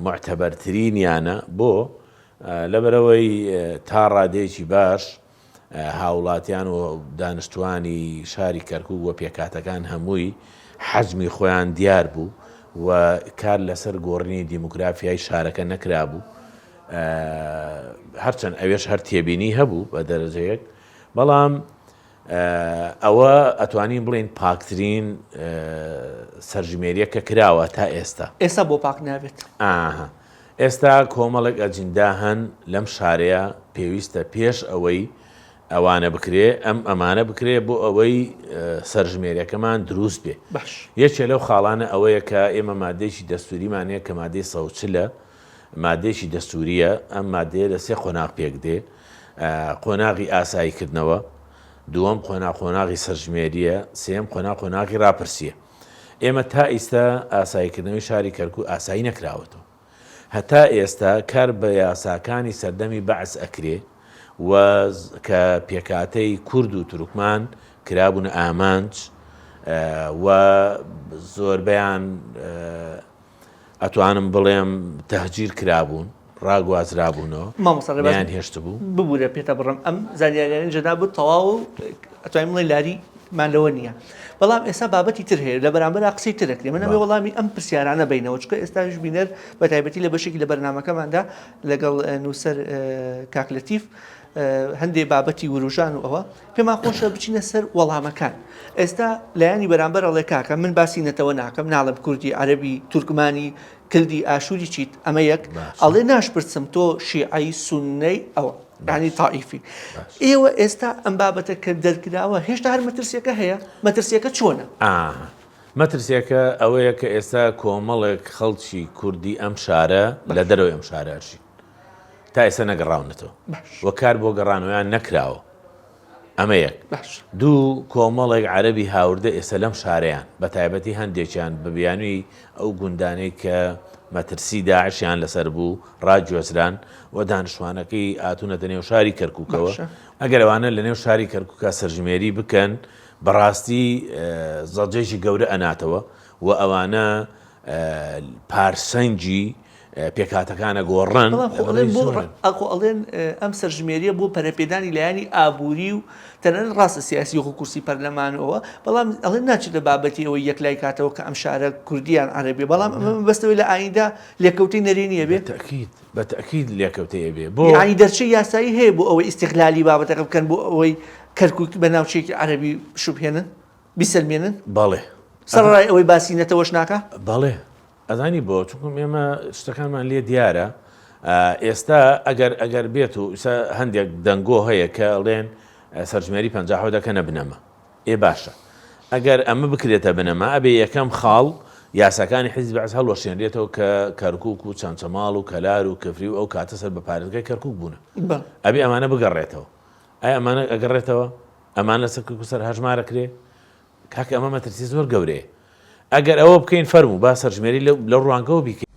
موعتەبەرترینیانە بۆ لەبەرئەوەی تا ڕادەیەکی باش هاوڵاتیان و دانشتوانی شاری کەرکوک و پێکهاتەکان هەمووی حەجمی خۆیان دیار بوو و کار لەسەر گۆڕینی دیموگرافیای شارەکە نەکرابوو هەرچەند ئەوێش هەر تێبینی هەبوو بە دەرەجەیەک بەڵام ئەوە ئەتوانین بڵێین پاکترین سەرژمێریە کە کراوە تا ئێستا. ئێستا بۆ پاک نابێت؟ ئاها ئێستا کۆمەڵێک ئەجیندا هەن لەم شارەیە پێویستە پێش ئەوەی ئەوانە بکرێ ئەم ئەمانە بکرێ بۆ ئەوەی سەرژمێریەکەمان دروست بێ. باش. یەکێ لەو خاڵانە ئەوەیە کە ئێمە مادەیەکی دەستوریمان هەیە کە مادەی 140 ە مادەیەکی دەستوریە ئەم مادەیە لە سێ قۆناغ پێک دێ قۆناغی ئاساییکردنەوە، دووەم قۆناغ قۆناغی سەرژمێرییە، سێیەم قۆناغ قۆناغی ڕاپرسییە. ئێمە تا ئیستا ئاساییکردنەوەی شاری کەرکوک ئاسایی نەکراوەتەوە. هەتا ئێستا کار بە یاساکانی سەردەمی بەعس ئەکرێ و کە پێکهاتەی کورد و تورکمان کرابوونە ئامانج و زۆربەیان ئەتوانم بڵێم تەهجیر کرابوون، ڕاگوازرابوونەوە، مامۆستا ڕێباز نەیان هێشتبوو. ببورە پێتە بڕم ئەم زانیاریانەی جەنابت تەواوە و ئەتوانین بڵێین لاریمان لەوە نییە بەڵام ئێستا بابەتی تر هەیە لە بەرامبەرا قسەی تر ئەکرێ من ئەمەوێ وەڵامی ئەم پرسیارانە بەینەوە چونکە ئێستاش بینەر بە تایبەتی لە بەشێکی لە بەرنامەکەماندا لەگەڵ نووسەر کاک لەتیف هەندێ بابەتی وروژان و ئەوە پێمان خۆشە بچینە سەر وەڵامەکان ئێستا لایەنی بەرامبەر ئەڵێ کاکە من باسی نەتەوە ناکەم ناڵێم کوردی عەرەبی تورکمانی کلدی ئاشووری چیت ئەمە یەک ئەڵێ ناشپرسم تۆ شیعەی سوننەی ئەوە ینی تائیفی ئێوە ئێستا ئەم بابەتە کە دەرکراوە هێشتا هەر مەترسیەکە هەیە مەترسیەکە چۆنە؟ مەترسیەکە ئەوەیە کە ئێستا کۆمەڵێک خەڵکی کوردی ئەم شارە لە دەرەوەی ئەم شارە ئەژین تا ئێستا نەگەڕاونەتەوە و کار بۆ گەڕانەوەیان نەکراوە ئەمە یەک. دوو، کۆمەڵێک عەرەبی هاوردە ئێستا لەم شارەیان، بە تایبەتی هەندێکیان بە بیانووی ئەو گوندانەی کە مەترسی داعشیان لەسەر بوو ڕاگوێزران و دانیشتوانەکەی هاتوونەتە نێو شاری کەرکووکەوە. ئەگەر ئەوانە لە نێو شاری کەرکووکا سەرژمێری بکەن، بەڕاستی زەجێکی گەورە ئەناتەوە و ئەوانە پارسەنگی پێکهاتەکان ئەگۆڕن، بەڵام خۆ ئەڵێن بۆ ئەخۆ ئەڵێن ئەم سەرژمێریە بۆ پەرەپێدانی لایەنی ئابووری و تەنانەت ڕاستە سیاسی وەکو کورسی پەرلەمان و ئەوە بەڵام ئەڵێن ناچێتە بابەتی ئەوەی یەکلای کاتەوە کە ئەم شارە کوردی یان عەرەبیە بەڵام ئەمە مەبەستەوەی لە ئایندە لێکەوتەی نەرێنی ئەبێ؟ بەتەئکید بەتەئکید لێکەوتەی ئەبێ بۆ یانی دەرچەی یاسایی هەیە بۆ ئەوەی ئیستیغلالی بابەتەکە بکەن بۆ ئەوەی کەرکوک بە ناوچەیەکی عەرەبی بشوبهێنن بیسەلمێنن؟ بەڵێ. سەڕەڕای ئەوەی باسی نەتەوەش ناکا؟ بەڵێ ئەزانی بۆ چونکم ئێمە شتەکانمان لێ دیارە ئێستا ئەگەر ئەگەر بێت و ئیسا هەندێک دەنگۆ هەیە کە ئەڵێن سەرژمێری 50 دەکەنە بنەما ئێ باشە ئەگەر ئەمە بکرێتە بنەما ئەبێ یەکەم خاڵ یاساکانی حیزبی بەعس هەڵوەشێنرێتەوە کە کەرکوک و چەمچەماڵ و کەلار و کفری و ئەو کاتە سەر بە پارێزگای کەرکوک بوونە ئەبێ ئەمانە بگەڕێتەوە ئایا ئەمانە ئەگەڕێتەوە ئەمانە لەسەر کەرکوک سەر هەژمارەکرێ کاکە ئەمە مەترسی زۆر گەورەیە ئەگەر ئەوە بکەین فەرموو با سەرژمێری لەو ڕوانگەوە بیکەین.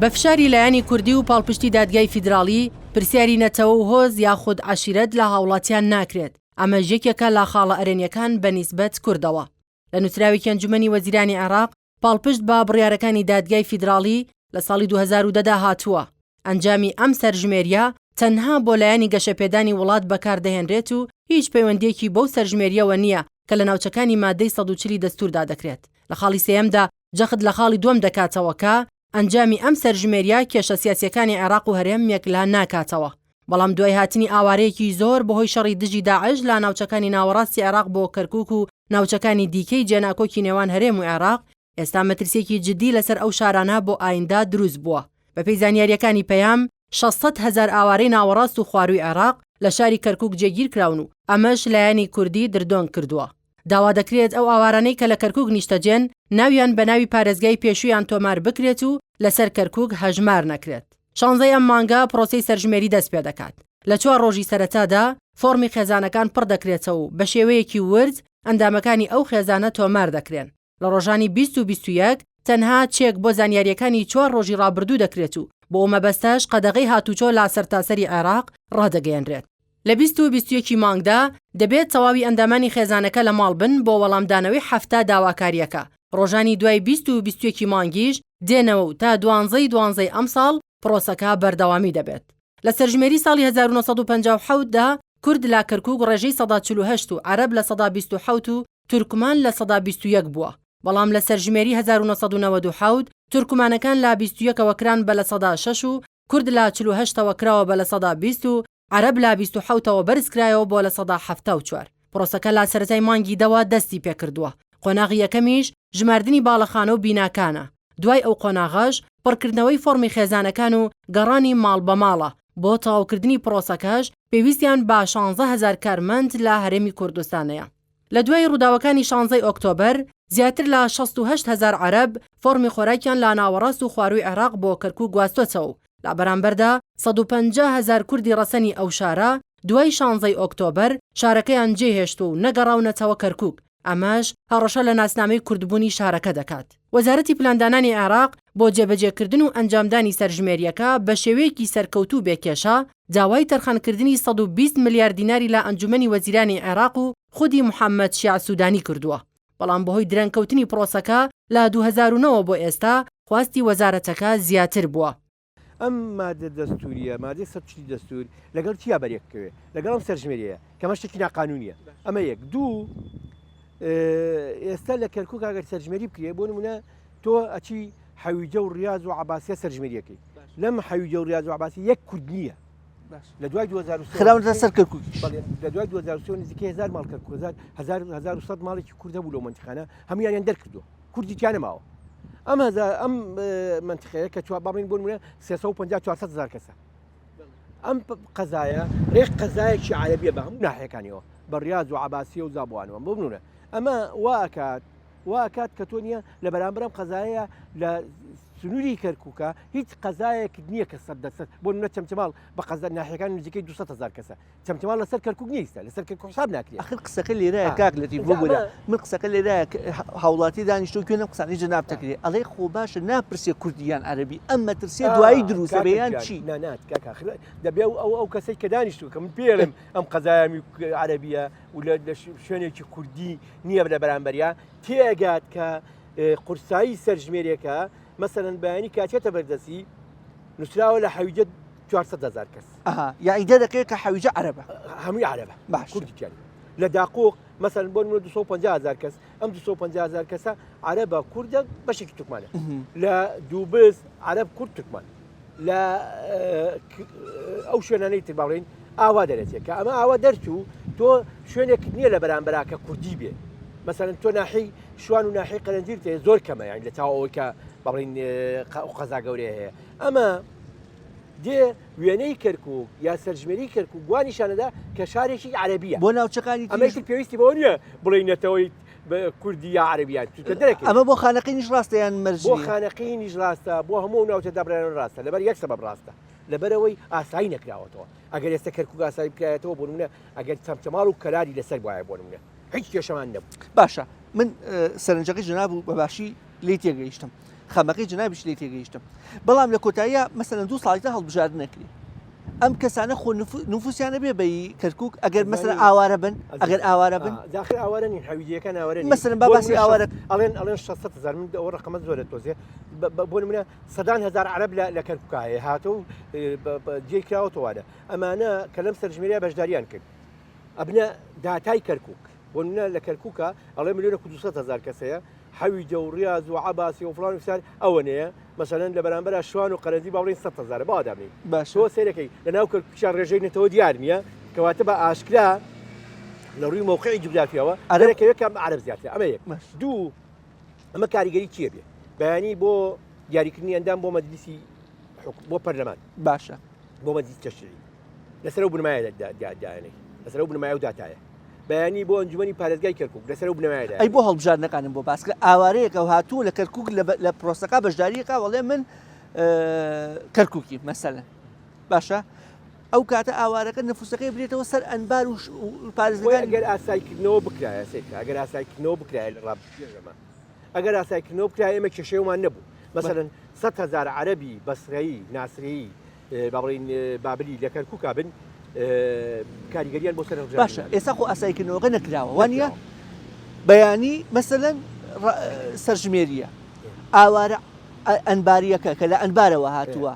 بە فشاری لایەنی کوردی و پاڵپشتی دادگای فیدراڵی، پرسیاری نەتەوە و هۆز یاخود عەشیرەت لە هاوڵاتیان ناکرێت، ئەمەش یەکێکە لە خاڵە ئەرێنیەکان بە نیسبەت کوردەوە. لە نوسراوێکی ئەنجومەنی وەزیرانی عێراق پاڵپشت بە بڕیارەکانی دادگای فیدراڵی لە ساڵی 2010 دا هاتووە، ئەنجامی ئەم سەرژمێرییە تەنها بۆ لایەنی گەشەپێدانی وڵات بەکاردەهێنرێت و هیچ پەیوەندییەکی بەو سەرژمێرییەوە نییە کە لە ناوچەکانی مادەی 140 ی دەستووردا دەکرێت. لە خاڵی سێیەمدا جەخت لە خاڵی دووەم دەکاتەوە کە ئەنجامی ئەم سەرژمێرییە کێشە سیاسییەکانی عێراق و هەرێم یەکلا ناکاتەوە. بەڵام دوای هاتنی ئاوارەیەکی زۆر بەهۆی شەڕی دژی داعش لە ناوچەکانی ناوەڕاستی عێراق بۆ کەرکوک و ناوچەکانی دیکەی جێناکۆکی نێوان هەرێم و عێراق، ئێستا مەترسییەکی جددی لەسەر ئەو شارانە بۆ ئایندە دروست بووە. بەپێی زانیارییەکانی پەیام، 600 هەزار ئاوارەی ناوەڕاست و خوارووی عێراق لە شاری کەرکوک جێگیرکراون و ئەمەش لایەنی کوردی دردۆنگ کردووە. داوا دەکرێت ئەو ئاوارانەی کە لە کەرکوک نیشتەجێن ناویان بە ناوی پارێزگای پێشوویان تۆمار بکرێت و لەسەر کەرکوک هەژمار نەکرێت. شانزەی ئەم مانگە پرۆسەی سەرژمێری دەست پێدەکات. لە چوار ڕۆژی سەرەتادا فۆڕمی خێزانەکان پڕ دەکرێتەوە و بە شێوەیەکی ورد ئەندامەکانی ئەو خێزانە تۆمار دەکرێن. لە ڕۆژانی 20 و 21 تەنها چێک بۆ زانیارییەکانی چوار ڕۆژی ڕابردوو دەکرێت و بۆ ئەو مەبەستەش قەدەغەی هاتوچۆ لە سەرتاسەری عێراق ڕادەگەیەنرێت. لە 20 و 21 ی مانگدا دەبێت تەواوی ئەندامانی خێزانەکە لە ماڵ بن بۆ وەڵامدانەوەی 70 داواکارییەکە، ڕۆژانی دوای 20 و 21 ی مانگیش دێنەوە و تا دوانزەی دوانزەی ئەمساڵ پرۆسەکە بەردەوامی دەبێت. لە سەرژمێری ساڵی 1957 دا کورد لە کەرکوک ڕێژەی 48% و عەرەب 27% و تورکمان 21% بووە، بەڵام لە سەرژمێری 1997 تورکمانەکان لە 21 ەوە کران بە 6% و کورد لە 48 ەوە کراوە بە 20% و عەرەب لە 27 ەوە بەرزکرایەوە بۆ 74%. پرۆسەکە لە سەرەتای مانگی دەوە دەستی پێکردووە، قۆناغی یەکەمیش ژماردنی باڵەخانە و بیناکانە، دوای ئەو قۆناغەش پڕکردنەوەی فۆڕمی خێزانەکان و گەڕانی ماڵ بە ماڵە، بۆ تەواوکردنی پرۆسەکەش پێویستیان بە 16 هەزار کارمەند لە هەرێمی کوردستانەیە. لە دوای ڕووداوەکانی شانزەی ئۆکتۆبەر، زیاتر لە 68 هەزار عەرەب فۆڕمی خۆراکیان لە ناوەڕاست و خوارووی عێراق بۆ کەرکووک گواستۆتەوە و لە بەرامبەردا 150 هەزار کوردی ڕەسەنی ئەو شارە دوای شانزەی ئۆکتۆبەر شارەکەیان جێهێشتووە و نەگەڕاونەتەوە کەرکووک، ئەمەش هەڕەشە لە ناسنامەی کوردبوونی شارەکە دەکات. وەزارەتی پلاندانانی عێراق بۆ جێبەجێکردن و ئەنجامدانی سەرژمێرییەکە بە شێوەیەکی سەرکەوتوو و بێ کێشە، داوای تەرخانکردنی 120 ملیار دیناری لە ئەنجومەنی وەزیرانی عێراق و خودی محەمەد شیاع سودانی کردووە، بەڵام بەهۆی درەنگکەوتنی پرۆسەکە لە 2009 ەوە بۆ ئێستا، خواستی وەزارەتەکە زیاتر بووە. ئەم مادە دەستوریە، مادەی 140 دەستور لەگەڵ چیا بەرێک بکەوێ؟ لەگەڵ ئەم سەرژمێریە کە ئەمە شتێکی ناقانونیە. ئەمە یەک. دوو، ئێستا لە کەرکوک ئەگەر سەرژمێری بکرێ، بۆ نمونە تۆ ئەچی حەویجە و ڕیاز و عەباسیە سەرژمێریەکەی، لەم حەویجە و ڕیاز و عەباسی یەک کورد نییە. لە دوای 2003 خراونەتە سەر کەرکوکیش. بەڵێ، لە دوای 2003 نزیکەی 1000 ماڵ کەرکوک، 1100 ماڵێکی کورد هەبوو لەو مەنتیقانە، هەموویانیان دەرکردووە. کوردی تیا نەماوە. ئەم هەزار ئەم مەنتیقەیە کە با بڵێین بۆ نمونە 350 400 هەزار کەسە. ئەم قەزایە ڕێک قەزایەکی عەرەبیە بە هەموو ناحیەکانیەوە، بە ڕیاز و عەباسیە و زابوانەوە. بۆ نمونە ئەمە وا ئەکات وا ئەکات کە تۆ نییە لە بەرامبەر ئەم قەزایە لە سنووری کەرکووکە هیچ قەزایەک نییە کە سەد دەرسەد بۆ نمونە چەمچەماڵ بە قەزا ناحیەکان نزیکەی 200 هەزار کەسە. چەمچەماڵ لەسەر کەرکوک نییە ئیستا لەسەر کەرکوک حساب ناکرێت. ئەخر قسەکە لێرەیە کاک لەتیف ببورە من قسەکە لێرەیە هاوڵاتی دانیشتوو گوێ لەم قسانەی جەنابت دەگرێ ئەڵێ خۆ باشە ناپرسێ کوردی یان عەرەبی ئەم مەترسیە دوایی دروست دەبێ یان چی؟ نا نا کاک ئاخر دەبێ ئەو ئەو کەسەی کە دانیشتووە کە من پێڵێم ئەم قەزایەمی عەرەبیە و لە شوێنێکی کوردی نییە لە بەرامبەریا تێگات کە قورسایی سەرژمێرێکە مەسەلەن بەیانی کاتێتە بەردەسی نووسراوە لە حەویجە 400 هزار کەس ئەها یاعی دەرەکەوێت کە حەویجە عەرەبە هەمووی عەرەبە باش کوردی تیا نییە. لە داقوق مەسەلەن بۆ نمونە 250 هزار کەس ئەم 250 هزار کەسە عەرەبە کوردە بەشێکی تورکمانە لە دووبز عەرەب کورد تورکمان لە ئەو شوێنانەی تر باڵین ئاوا دەرەچێت کە ئەمە ئاوا دەرچوو تۆ شوێنێک نییە لە بەرامبەرا کە کوردی بێ مەسەلەن تۆ ناحی شوان و ناحی قەرەنجیر تێ زۆر کەمە یان لە چاو ئەوەی کە بەڵین قەزا گەورەیە هەیە ئەمە دێ وێنەی کەرکوک یا سەرژمێری کەرکوک وا نیشانەدا کە شارێکی عەرەبیە. بۆ ناوچەکانی تریش. ئەمەی تر پێویستی بەوە نییە بڵێی نەتەوەی کوردی یا عەرەبیان چونکە دەرەکەوێت. ئەمە بۆ خانەقینیش ڕاستە یان مەرج نییە؟ بۆ خانەقینیش ڕاستە، بۆ هەموو ئەو ناوچە دابڕاوانە ڕاستە، لەبەر یەک سەبەب ڕاستە، لەبەرئەوەی ئاسایی نەکراوەتەوە. ئەگەر ئێستا کەرکوک ئاسایی بکرایەتەوە بۆ نموونە ئەگەر چەمچەماڵ و کەلاری لەسەر بوایە بۆ نموونە هیچ کێشەمان نەبوو. باشە من سەرنجەکەی جەناب و بە باشی لێی تێگەیشتم. خەمەکەی جەنابیش لێی تێگەیشتم بەڵام لە کۆتاییا مەسەلەن دوو ساڵی تر هەڵبژاردن نەکرێ ئەم کەسانە خۆ نفوسیانە بێ بەی کەرکک ئەگەر مەسەلەن ئاوارە بن ئەگەر ئاوارە بن داخل ئاوارە نین حەویجەکان ئاوارە نین مەسەلەن با باسی ئاوارە ئەڵێن ئەڵێن 600 هزار من ئەوە ڕقەمە زۆرە تۆزێ بۆ نمونە سەدان هزار عەرەب لە کەرکوکا هەیە هاتۆ و جێ کراوەتەوانە ئەمانە کە لەم سەرژمێریە بەشداریان کرد ئەبنە داتای کەرکک بۆ نمونە لە کەرکوکە ئەڵێ ملیۆنە 200 هزار کەسەیە حەویجە و ڕیاز و عەباسی و فڵان و فسار ئەوەنەیە مەسەلەن لە بەرامبەرا شوان و قەرەنجی با بڵێین 100 هەزارە با دابنێین باشە تۆ سەیرەکەی لە ناو کەرکوکیشا ڕێژەی نەتەوە دیار نییە کەواتە بە ئاشکرا لە ڕووی مەوقعی جوگرافیەوە عەرەب دەرەکەوێت کە عەرەب زیاترە ئەمە یەک باش دوو ئەمە کاریگەری چییە بێ بەیانی بۆ دیاریکردنی ئەندام بۆ مەجلیسی حکوم بۆ پەرلەمان باشە بۆ مەجلیس تەشریعی لەسەر ئەو بنەمایە دانێ. لەسەر ئەو بنەمایە و داتایە. بەیانی بۆ ئەنجومەنی پارێزگای کەرکوک لەسەر ئەو بنەمایە ئەی بۆ دایەنێ. هەڵبژاردنەکانم بۆ باس کرد ئاوارەیەکە و هاتووە لە کەرکوک لە لە پرۆسەکە بەشداریەکە وەڵێ من کەرکوکی مەسەلەن باشە ئەو کاتە ئاوارەکە نفوسەکەی برێتەوە سەر ئەنبار و خۆی پارێزگەکانی ئەگەر ئاسایکردنەوە بکرایە سەیرکە ئەگەر ئاسایکردنەوە بکرایە لە ڕابردووی ئەگەر ئاسایکردنەوە بکرایە ئێمە کێشەیەمان نەبوو مەسەلەن 100 هەزار عەرەبی بەسرەیی ناسریی با بڵێین بابلی لە کەرکوکا بن کاریگەریان بۆ سەر هەڵبژاردن باشە ئێستا خۆ ئاساییکردنەوەکە نەکراوە وانە بەیانی مەسەلەن سەرژمێریە ئاوارە ئەنباریەکە کە لە ئەنبارەوە هاتووە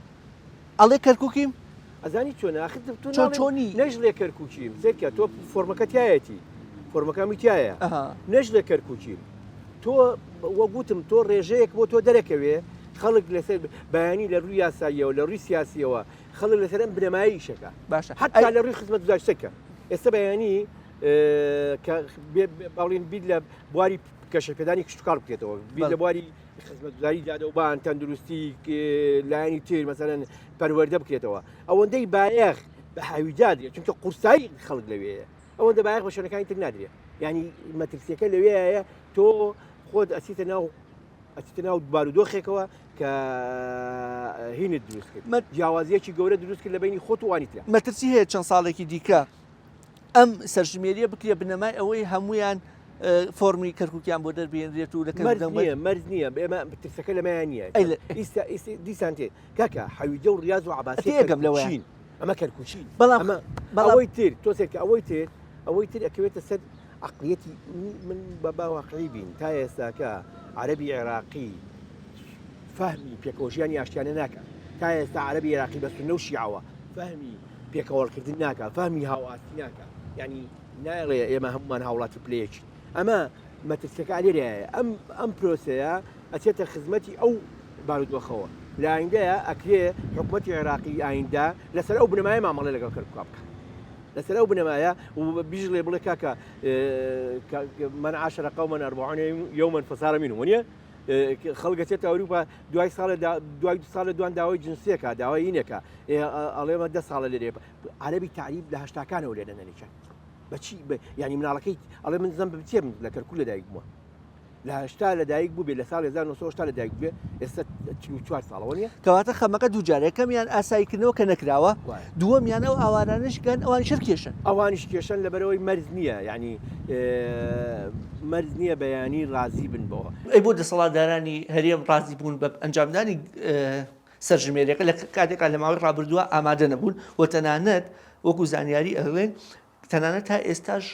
ئەڵێ کەرکوکیم ئەزانی چۆن ئاخر تۆ چۆن چۆنی نەژڵێ کەرکوکیم سەیرکە تۆ فۆرمەکە تایەتی فۆرمەکەمی تایە نەژڵێ کەرکوکیم تۆ وەگوتم تۆ ڕێژەیەک بۆ تۆ دەرەکەوێ خەڵک لەسەر بەیانی لە ڕووی یاساییەوە لە ڕووی سیاسیەوە خەڵک لەسەر ئەم بنەمایە ئیشەکە باشە حتا لە ڕووی خزمەتگوزاری سەکە ئێستا بەیانی کە باڵین بیر لە بواری گەشەپێدانی کشتتوکاڵ بکرێتەوە بیر لە بواری خزمەتگوزاری دادەوبان تەندروستی لایەنی تر مەسەلەن پەروەردە بکرێتەوە ئەوەندەی بایەخ بە حاویجا درێت چونکە قورسایی خەڵک لەوەیە ئەوەندە بایەخ بە شوێنەکانی تر نادرێت ینی مەترسیەکە لەوەیە تۆ خۆت ئەچیتە ناو ئەچیتە ناو بارودۆخێکەوە کە هینت دروست کرد جیاوازیەکی گەورە دروست کرد لە بینی خۆت و وانی ترە. مەترسی هەیە چەند ساڵێکی دیکە ئەم سەرژمێریە بکرێ بنەمای ئەوەی هەمویان فۆرمی کەرکوکیان بۆ دەربێنرێت و لە مەرج نییە مەرج نییە ئێمە ترسەکە لەمایان نییە ئیستا دیسان تێ کاکە حەویجە و ڕاز و عباسی تێگەم لەوەیان ئەمە کەرکوچین بەڵام بەڵام ئەوەی تر تۆسێک ئەوەی تر ئەوەی تر ئەکەوێتە سەر عەقڵیەتی من بە با واقعی بین تا ئێستاکە عەرەبی عێراقی فەهمی پێکەوەژیانی ئاشتیانە ناکە تا ئێستا عەرەبی عێراقی بە سوننە و شیعەوە فەهمی پێکەوەڵکردن ناکە فەهمی هاوئاستی ناکە یعنی نایڵێ ئێمە هەمومان هاوڵاتی پلەیەکی ئەمە مەترسیەکە لێرەیە ئەم ئەم پرۆسەیە ئەچێتە خزمەتی ئەو بارودۆخەوە لە ئایندەیە ئەکرێ حکوومەتی عێراقی ئایندە لەسەر ئەو بنەمایە مامەڵە لەگەڵ کەرکوک بکە لەسەر ئەو بنەمایە و بیژڵێ بڵێ کاکە من عاشر قوما أربعون يوما فصار منهم ونیە خەڵک دەچێتە ئەوروپا دوای ساڵێ دوای دو ساڵە دوان داوای جنسیەکە داوای ئینەکە ئەڵێمە دە ساڵە لێرێ عەربی تعریب لە هەشتاکانەوە لێرە نەنیچە بەچی ینی مناڵەکەی ئەڵێ من زەم بچێم لە کەرکوک لەدایک بووە لە 80 لەدایک بوو بێ لە ساڵی 1970 لەدایک بێ ئێستا 44 ساڵەوە نیە کەواتە خەمەکە دوو جارە یەکەمیان ئاساییکردنەوە کە نەکراوە دووەمیان ئەو ئاوارانەش کەن ئەوانیش هەر کێشەن. ئەوانیش کێشەن لەبەرئەوەی مەرج نییە یانی مەرج نییە بەیانی ڕازی بن بەوە. ئەی بۆ دەسەڵاتدارانی هەرێم ڕازی بوون بە ئەنجامدانی سەرژمێریەکە لە کاتێکا لە ماوەی ڕابردووە ئامادە نەبوون و تەنانەت وەکو زانیاری ئەڵێن تەنانەت تا ئێستاش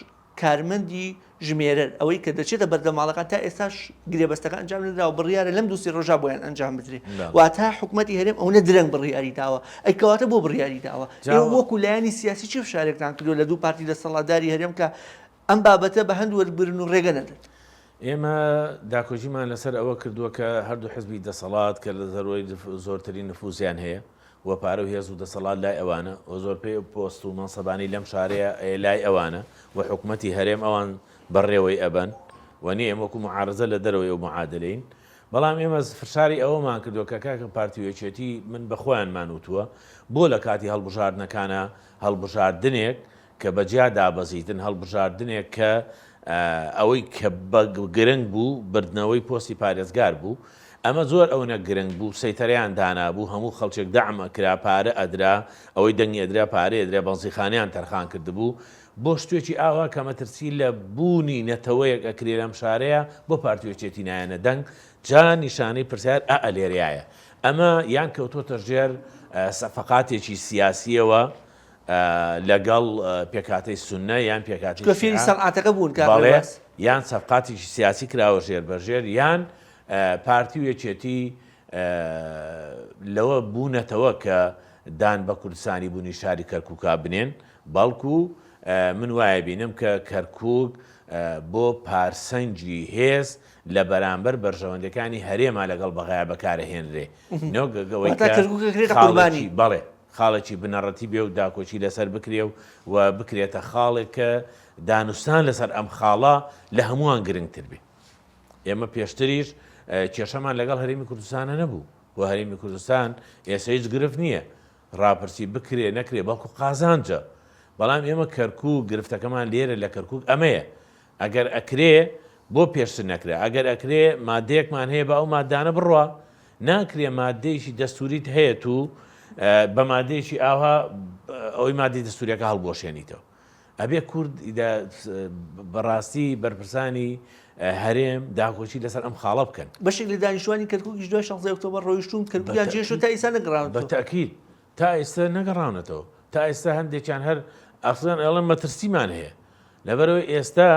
کارمەندی ژمێرەر ئەوەی کە دەچێتە بەردەم ماڵەکان تا ئێستاش گرێبەستەکە ئەنجام نەدراوە بڕیارە لەم دوو سێ ڕۆژە بۆیان ئەنجام بدرێ واتە حکومەتی هەرێم ئەونە درەنگ بڕیاری داوە ئەی کەواتە بۆ بڕیاری داوە ئێوە وەکو لایەنی سیاسی چی فشارێکتان کردووە لە دوو پارتی دەسەڵاتداری هەرێم کە ئەم بابەتە بە هەند وەربگرن و ڕێگە نەدەن؟ ئێمە داکۆکیمان لەسەر ئەوە کردووە کە هەردوو حزبی دەسەڵات کە لە زەروەی زۆرترین نفوزیان هەیە و پارە و هێز و دەسەڵات لای ئەوانە و زۆرپەی پۆست و مەنسەبانی لەم شارەیە لای ئەوانە و حکومەتی هەرێم ئەوان بەڕێوەی ئەبەن و نیە ئێمە وەکو معارەزە لە دەرەوەی ئەو معادلەین بەڵام ئێمە فشاری ئەوەمان کردووە کە کاکە پارتی و یەکێتی من بە خۆیانمان وتووە بۆ لە کاتی هەڵبژاردنەکانە هەڵبژاردنێک کە بە جیا دابەزیتن، هەڵبژاردنێک کە ئەوەی کە بە گرنگ بوو بردنەوەی پۆستی پارێزگار بوو، ئەمە زۆر ئەونە گرنگ بوو، سەیتەرەیان دانابوو، هەموو خەڵکێک دەعم ئەکرا، پارە ئەدرا، ئەوەی دەنگی ئەدرا پارەی ئەدرا، بەنزیخانەیان تەرخان کردبوو، بۆ شتێکی ئاوا کە مەترسی لە بوونی نەتەوەیەک ئەکرێ لەم شارەیا، بۆ پارتی و یەکێتی نایەنە دەنگ، جا نیشانەی پرسیار ئا لێرەیایە، ئەمە یان کەوتۆتە ژێر سەفەقاتێکی سیاسییەوە، لەگەڵ پێکهاتەی سوننە یان پێکهاتەی چونکە فێری شیعە، سەنعەتەکە بوون کاک بەڵێ، ڕێباز. یان سەفقاتێکی سیاسی کراوە ژێر بە ژێر، یان پارتی و یەکێتی لەوە بوونەتەوە کە دان بە کوردستانی بوونی شاری کەرکووکا بنێن، بەڵکو من وایە بینم کە کەرکووک بۆ پارسەنگی هێز لە بەرامبەر بەرژەوەندیەکانی هەرێما لەگەڵ بەغایا بەکارەهێنرێ نەک ئەوەی واتە کە کەرکووک ئەکرێتە قوربانی. خاڵێکی بەڵێ خاڵێکی بنەڕەتی بێ و داکۆکی لەسەر بکرێ و و بکرێتە خاڵێک کە دانوستان لەسەر ئەم خاڵە لە هەمووان گرنگتر بێ. ئێمە پێشتریش کێشەمان لەگەڵ هەرێمی کوردستانە نەبوو و هەرێمی کوردستان ئێستا هیچ گرفت نییە ڕاپرسی بکرێ نەکرێ بەڵکو قازانجە. بەڵام ئێمە کەرکوک گرفتەکەمان لێرە لە کەرکوک ئەمەیە ئەگەر ئەکرێ بۆ پێشتر نەکرا؟ ئەگەر ئەکرێ مادەیەکمان هەیە با ئەو مادانە بڕوا. ناکرێ مادەیەکی دەستوریت هەیە تو بە مادەیەکی ئاوها ئەوەی مادەی دەستوریەکە هەڵبوەشێنیتەوە. ئەبێ کورد بەڕاستی بەرپرسانی هەرێم داکۆکی لەسەر ئەم خاڵە بکەن. بەشێک لە دانیشتوانی کەرکوکیش دوای شانزەی ئۆکتۆبەر ڕۆیشتوون کەرکوکیان جێهێشتووە تا ئیستا نەگەڕاونەتەوە. بە تەئکید تا ئێستا نەگەڕاونەتەوە تا ئێستا هەندێکیان هەر ئەسڵەن ئەڵێن مەترسیمان هەیە لەبەرەوەی ئێستا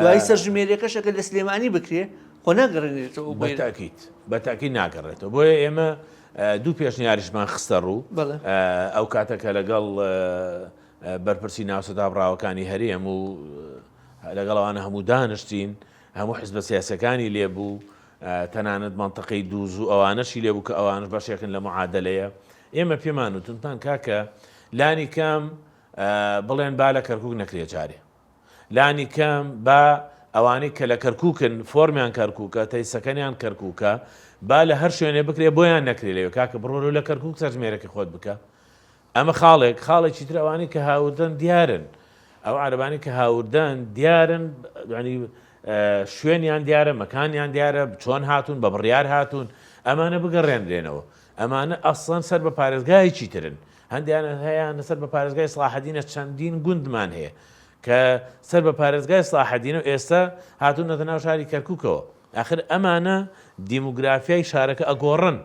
دوایی سەرژمێریەکەش ئەگەر لە سلێمانی بکرێ خۆ ناگەڕێنرێتەوە بۆ بەتاکیت بەتاکی ناگەڕێتەوە بۆیە ئێمە دوو پێشنیاریشمان خستە ڕوو ئەو کاتە کە لەگەڵ بەرپرسی ناوچە دابڕاوەکانی هەرێم و لەگەڵ ئەوانە هەموو دانیشتین هەموو حزبە سیاسەکانی لێبوو تەنانەت مەنتەقەی دووز و ئەوانەشی لێ بوو کە ئەوانەش بەشێکن لە معادەلەیە. ئێمە پێمان وتن تان کاکە لانی کەم بڵێن با لە کەرکوک نەکرێ جارێ. لانی کەم با ئەوانەی کە لە کەرکوکن فۆرمیان کەرکوکە تەیسەکەنیان کەرکوکە با لە هەر شوێنێ بکرێ بۆیان نەکرێ لەوێ کاکە بڕۆرەوە لە کەرکوک سەرژمێرەکەی خۆت بکە. ئەمە خاڵێک، خاڵێکی تر ئەوانەی کە هاوردەن دیارن، ئەو عەرەبانەی کە هاوردەن دیارن، یانی شوێنیان دیارە، مەکانیان دیارە، چۆن هاتوون، بە بڕیار هاتوون، ئەمانە بگەڕێنرێنەوە. ئەمانە ئەسڵەن سەر بە پارێزگایەکی ترن، هەندیان هەیانە سەر بە پارێزگای سڵاحەدینە، چەندین گوندمان هەیە کە سەر بە پارێزگای سڵاحەدینە و ئێستا هاتوونەتە ناو شاری کەرکووکەوە. ئاخر ئەمانە دیموگرافیای شارەکە ئەگۆڕن،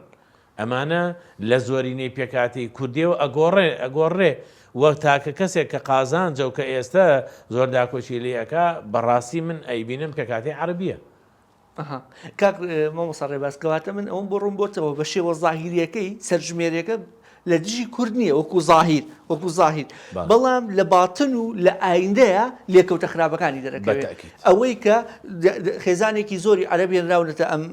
ئەمانە لە زۆرینەی پێکهاتەی کوردیەوە ئەگۆڕێ ئەگۆڕرێ و تاکە کەسێک کە قازانجە و کە ئێستە زۆر داکۆکی لێ ئەکا بە ڕاستی من ئەیبینم پێکهاتەی عەرەبیە. ئەها کاک مامۆستا ڕێباز کەواتە من ئەوەم بۆ ڕوون بۆتەوە بە شێوە زاهیریەکەی سەرژمێریەکە لە دژی کورد نییە وەکو زاهیر وەکو زاهیر بەڵام لە باتن و لە ئایندەیە لێکەوتە خراپەکانی دەرەکەوێت ئەوەی کە خێزانێکی زۆری عەرەب هێنراونەتە ئەم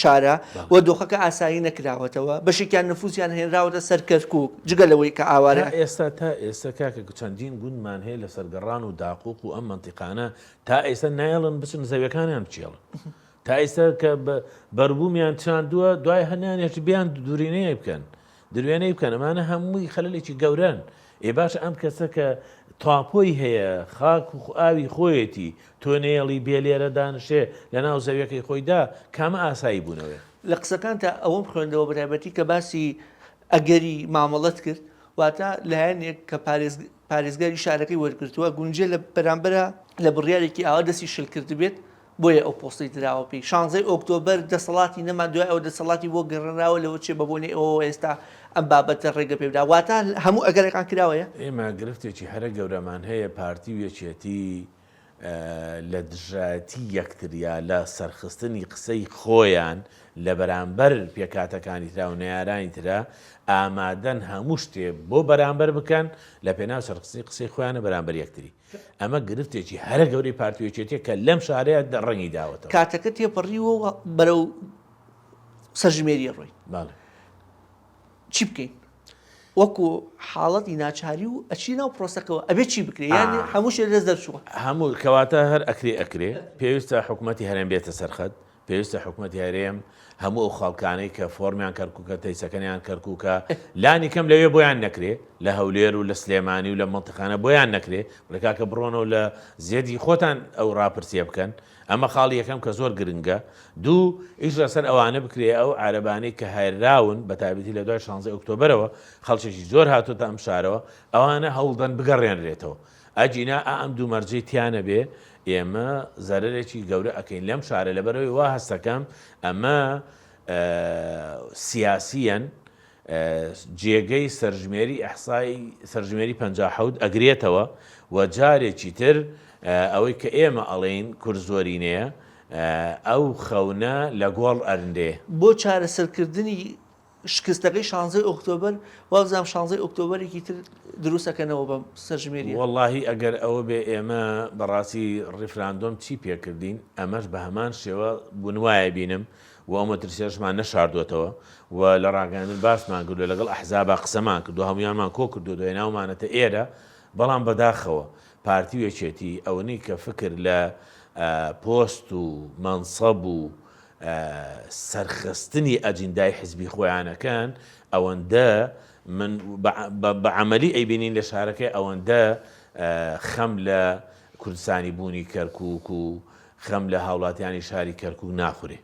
شارە و دۆخەکە ئاسایی نەکراوەتەوە بەشێکیان نفوسیان هێنراوەتە سەر کەرکوک جگە لەوەی کە ئاوارە تا ئێستا تا ئێستا کاکە چەندین گوندمان هەیە لە سەرگەڕان و داقوق و ئەم مەنتیقانە تا ئێستا نایەڵن بچن زەویەکانیان بچێڵن تا ئێستا کە بەربوومیان چاندووە دوای هەنیانێک بیان دوورینەیە بکەن دروێنەی بکەن ئەمانە هەمووی خەلەلێکی گەورەن ئێ باشە ئەم کەسە کە تاپۆی هەیە خاک و ئاوی خۆیەتی تۆ نەیەڵی بێ لێرە دانشێ لە ناو زەویەکەی خۆیدا کامە ئاسایی بوونەوەیە؟ لە قسەکانتا ئەوەم خوێندەوە بەتایبەتی کە باسی ئەگەری مامەڵەت کرد واتە لایەنێک کە پارێزگاری شارەکەی وەرگرتووە گونجێ لە بەرامبەرا لە بڕیارێکی ئاوا دەستی شل کردبێت بۆیە ئەو پۆستەی دراوە پێی. شانزەی ئۆکتۆبەر دەسەڵاتی نەما، دوای ئەوە دەسەڵاتی بۆ گەڕێنراوە، لەوە چێ بە بۆنەی ئەوەوە ئێستا ئەم بابەتە ڕێگە پێ بدات. واتە هەموو ئەگەرەکان کراوەیە؟ ئێمە گرفتێکی هەرە گەورەمان هەیە، پارتی و یەکێتی لە دژایەتی یەکتریا لە سەرخستنی قسەی خۆیان لە بەرامبەر پێکهاتەکانی ترا و نەیارانی ترا ئامادەن هەموو شتێ بۆ بەرامبەر بکەن لە پێناو سەرخستنی قسەی خۆیانە بەرامبەر یەکتری. ئەمە گرفتێکی هەرە گەورەی پارتی و یەکێتیە کە لەم شارەیە ڕەنگی داوەتەوە. کاتەکە تێپەڕیوە و بەرەو سەرژمێری ڕۆین. بەڵێ. چی بکەین؟ وەکو حاڵەتی ناچاری و ئەچی ناو پرۆسەکەوە ئەبێ چی بکرێ یان هەموو شتێ لەدەست دەرچووە. هەموو کەواتە هەر ئەکرێ ئەکرێ پێویستە حکومەتی هەرێم بێتە سەرخەت پێویستە حکومەتی هەرێم هەموو ئەو خەڵکانەی کە فۆرمیان کەرکوکە تەیسەکەنیان کەرکوکە لانی کەم لەوێ بۆیان نەکرێ لە هەولێر و لە سلێمانی و لە مەنتیقانە بۆیان نەکرێ بڵێ کاکە بڕۆنەوە لە زێدی خۆتان ئەو ڕاپرسیە بکەن ئەمە خاڵی یەکەم کە زۆر گرنگە دوو ئیش لەسەر ئەوانە بکرێ ئەو عەرەبانەی کە هێنراون بە تایبەتی لە دوای شانزەی ئۆکتۆبەرەوە خەڵکێکی زۆر هاتۆتە ئەم شارەوە ئەوانە هەوڵدەن بگەڕێنرێتەوە ئەگینا ئا ئەم دوو مەرجەی تیا نەبێ ئێمە زەرەرێکی گەورە ئەکەین لەم شارە لەبەرئەوەی وا هەستەکەم ئەمە سیاسیەن جێگەی سەرژمێری ئەحسای سەرژمێری 57 ئەگرێتەوە و جارێکی تر ئەوەی کە ئێمە ئەڵێین کورد زۆرینەیە ئەو خەونە لە گۆڵ ئەرنرێ. بۆ چارەسەرکردنی شکستەکەی شانزەی ئۆکتۆبەر وابزانم شانزەی ئۆکتۆبەرێکی تر دروست ئەکەنەوە بەم سەرژمێریە. وەڵاهی ئەگەر ئەوە بێ ئێمە بەڕاستی ڕیفراندۆم چی پێکردین ئەمەش بەهەمان شێوە بون وایە بینم و ئەو مەترسیەشمان نەشاردۆتەوە و لە ڕاگەیاندن باسمان کردوە لەگەڵ ئەحزابا قسەمان کردوە هەمویانمان کۆ کردۆتەوە هێناومانەتە ئێرە بەڵام بەداخەوە پارتی و یەکێتی ئەوەنەی کە فکر لە پۆست و مەنسەب و سەرخستنی ئەجیندای حزبی خۆیان ئەکەن ئەوەندە من بە عەمەلی ئەیبینین لە شارەکەی ئەوەندە خەم لە کوردستانی بوونی کەرکوک و خەم لە هاوڵاتیانی شاری کەرکوک ناخورێ.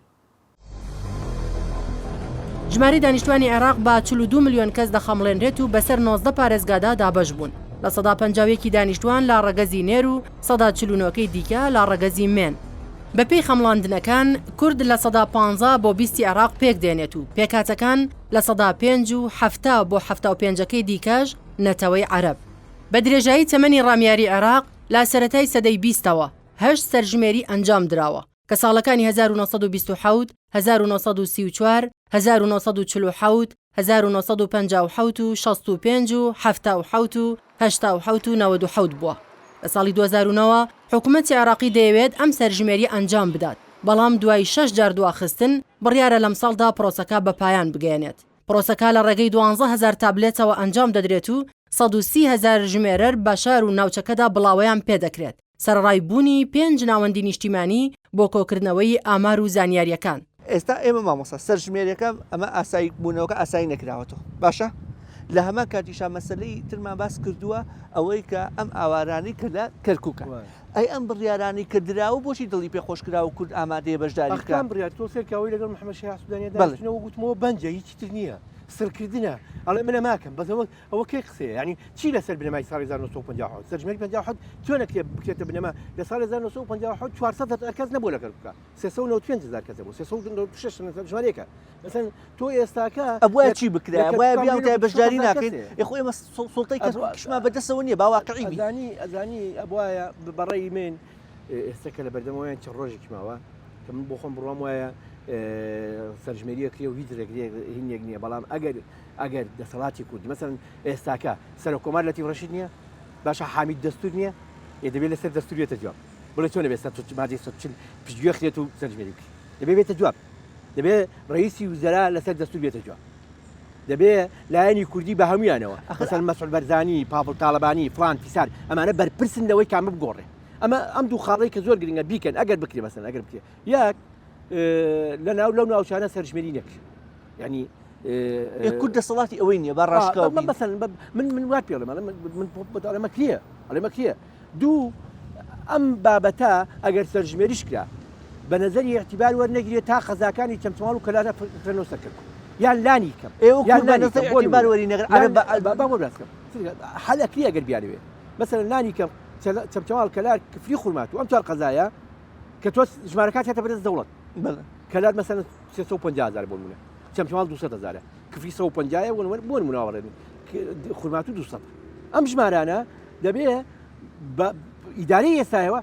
ژمارەی دانیشتوانی عێراق بە 42 ملیۆن کەس دەخەمڵێنرێت و بەسەر 19 پارێزگادا دابەش بوون. 51% دانیشتوان لە ڕەگەزی نێر و 49% کەی دیکە لە ڕەگەزی مێن. بەپێی خەمڵاندنەکان، کورد 15% بۆ 20 عێراق پێکدێنێت و پێکهاتەکان 5% و 70 بۆ 75 ەکەی دیکەش نەتەوەی عەرەب. بە درێژایی تەمەنی ڕامیاری عێراق لە سەرەتای سەدەی بیستەوە، هەشت سەرژمێری ئەنجام دراوە. کە ساڵەکانی 1927، 1934، 1947، 1957 و 65 و 77 و 87 و 97 بووە. لە ساڵی 2009 حکومەتی عێراقی دەیەوێت ئەم سەرژمێریە ئەنجام بدات، بەڵام دوای شەش جار دواخستن بڕیارە لەمساڵدا پرۆسەکە بە پایان بگەیەنێت. پرۆسەکە لە ڕێگەی 12000 تابلێتەوە ئەنجام دەدرێت و 130 هەزار ژمێرەر بە شار و ناوچەکەدا بڵاوەیان پێدەکرێت. سەرەڕای بوونی پێنج ناوەندی نیشتیمانی بۆ کۆکردنەوەی ئامار و زانیارییەکان. ئێستا ئێمە مامۆستا سەرژمێریەکە ئەمە ئاسایی بوونەوەکە ئاسایی نەکراوەتەوە باشە لە هەمان کاتیشا مەسەلەی ترمان باس کردووە ئەوەی کە ئەم ئاوارانەی کە لە کەرکووکە ئەی ئەم بڕیارانەی کە دراوە بۆچی دڵی پێ خۆش کراوە کورد ئامادەیە بەشداری بکات؟ ئەخ کام بڕیار تۆ سەیر کە ئەوەی لەگەڵ محەمەد شەیاع سودانیە دانیشتنەوە گوتمەوە بەنجە هیچی تر نییە سڕکردنە ئەڵێ من ئەماکەم بەس ئەوە ئەوە کەی قسەیە یانی چی لەسەر بنەمای ساڵی 1957 سەرژمێری 57 چۆن ئەکرێ بکرێتە بنەما لە ساڵی 1957 400 هەزار کەس نەبوو لە کەرکووکا 395 هەزار کەس بوو 396 هەزار ژمارەیەکە مەسەن تۆ ئێستاکە ئەبوایە چی بکرایە ئەبوایە بیان بەشداری ناکەین ئێ خۆ ئێمە سوڵتەی کەرکووکیشمان بەدەستەوە نییە با واقعی بین ئەزانی ئەزانی ئەبوایە بەڕێی من ئێستا کە لە بەردەمەوەیان چەند ڕۆژێکی ماوە کە من بۆ خۆم بڕوام وایە سەرژمێریە کرێ و هیچ ڕێگریەک هینێک نییە بەڵام ئەگەر ئەگەر دەسەڵاتی کوردی مەسەلەن ئێستاکە سەرۆک کۆمار لەتیف ڕەشید نییە باشە حامید دەستور نییە ئێ دەبێت لەسەر دەستور بێتە جواب بڵێ چۆن دەبێت سەر مادەی 140 پشتگوێ خرێت و سەرژمێری بکرێت دەبێ بێتە جواب دەبێ ڕئیسی وزەرا لەسەر دەستور بێتە جواب دەبێ لایەنی کوردی بە هەمویانەوە مەسەلەن مەسعود بەرزانی پاڤڵ تاڵەبانی فلان فیسار ئەمانە بەرپرسن لەوەی کامە بگۆڕێ ئەمە ئەم دوو خاڵەی کە زۆر گرنگە بیکەن ئەگەر بکرێ مەسەلەن ئەگەر بکرێ یەک لە ناو لەو ناوچانە سەرژمێری نەکرێ یعنی ئێ کورد دەسەڵاتی ئەوەی نییە با ڕاشکاو بین. مەسەلەن من من وات پێ ئەڵێم من ئەڵێم مەکریە ئەڵێ مەکریە دوو ئەم بابەتە ئەگەر سەرژمێریش کرا بە نەزەری ئیعتیبار وەرنەگیرێت تا قەزاکانی چەمچەماڵ و کەلار بخرێنەوە سەر کەرکوک یان لانی کەم ئێوە یان کورد بە لانی نەزەری کەم بۆ ئیعتیبار نموونە وەری نەگرن یان عەرەب بە با بۆ باس کەم حەل ئەکرێ ئەگەر بیانەوێ مەسەلەن لانی کەم چەمچەماڵ کەلار کفری خورماتوو ئەم چوار قەزایە کە تۆ ژمارەکات هێتە بەدەست دەوڵەت بەڵێ کەلار مەسەلەن 350 هەزار بۆ نمونە چەمچەماڵ 200 هەزارە کفری 150 بۆ نمونە بۆ نمونە ئەڵێن خورماتوو 200 ئەم ژمارانە دەبێ بە ئیدارەی ئێستایەوە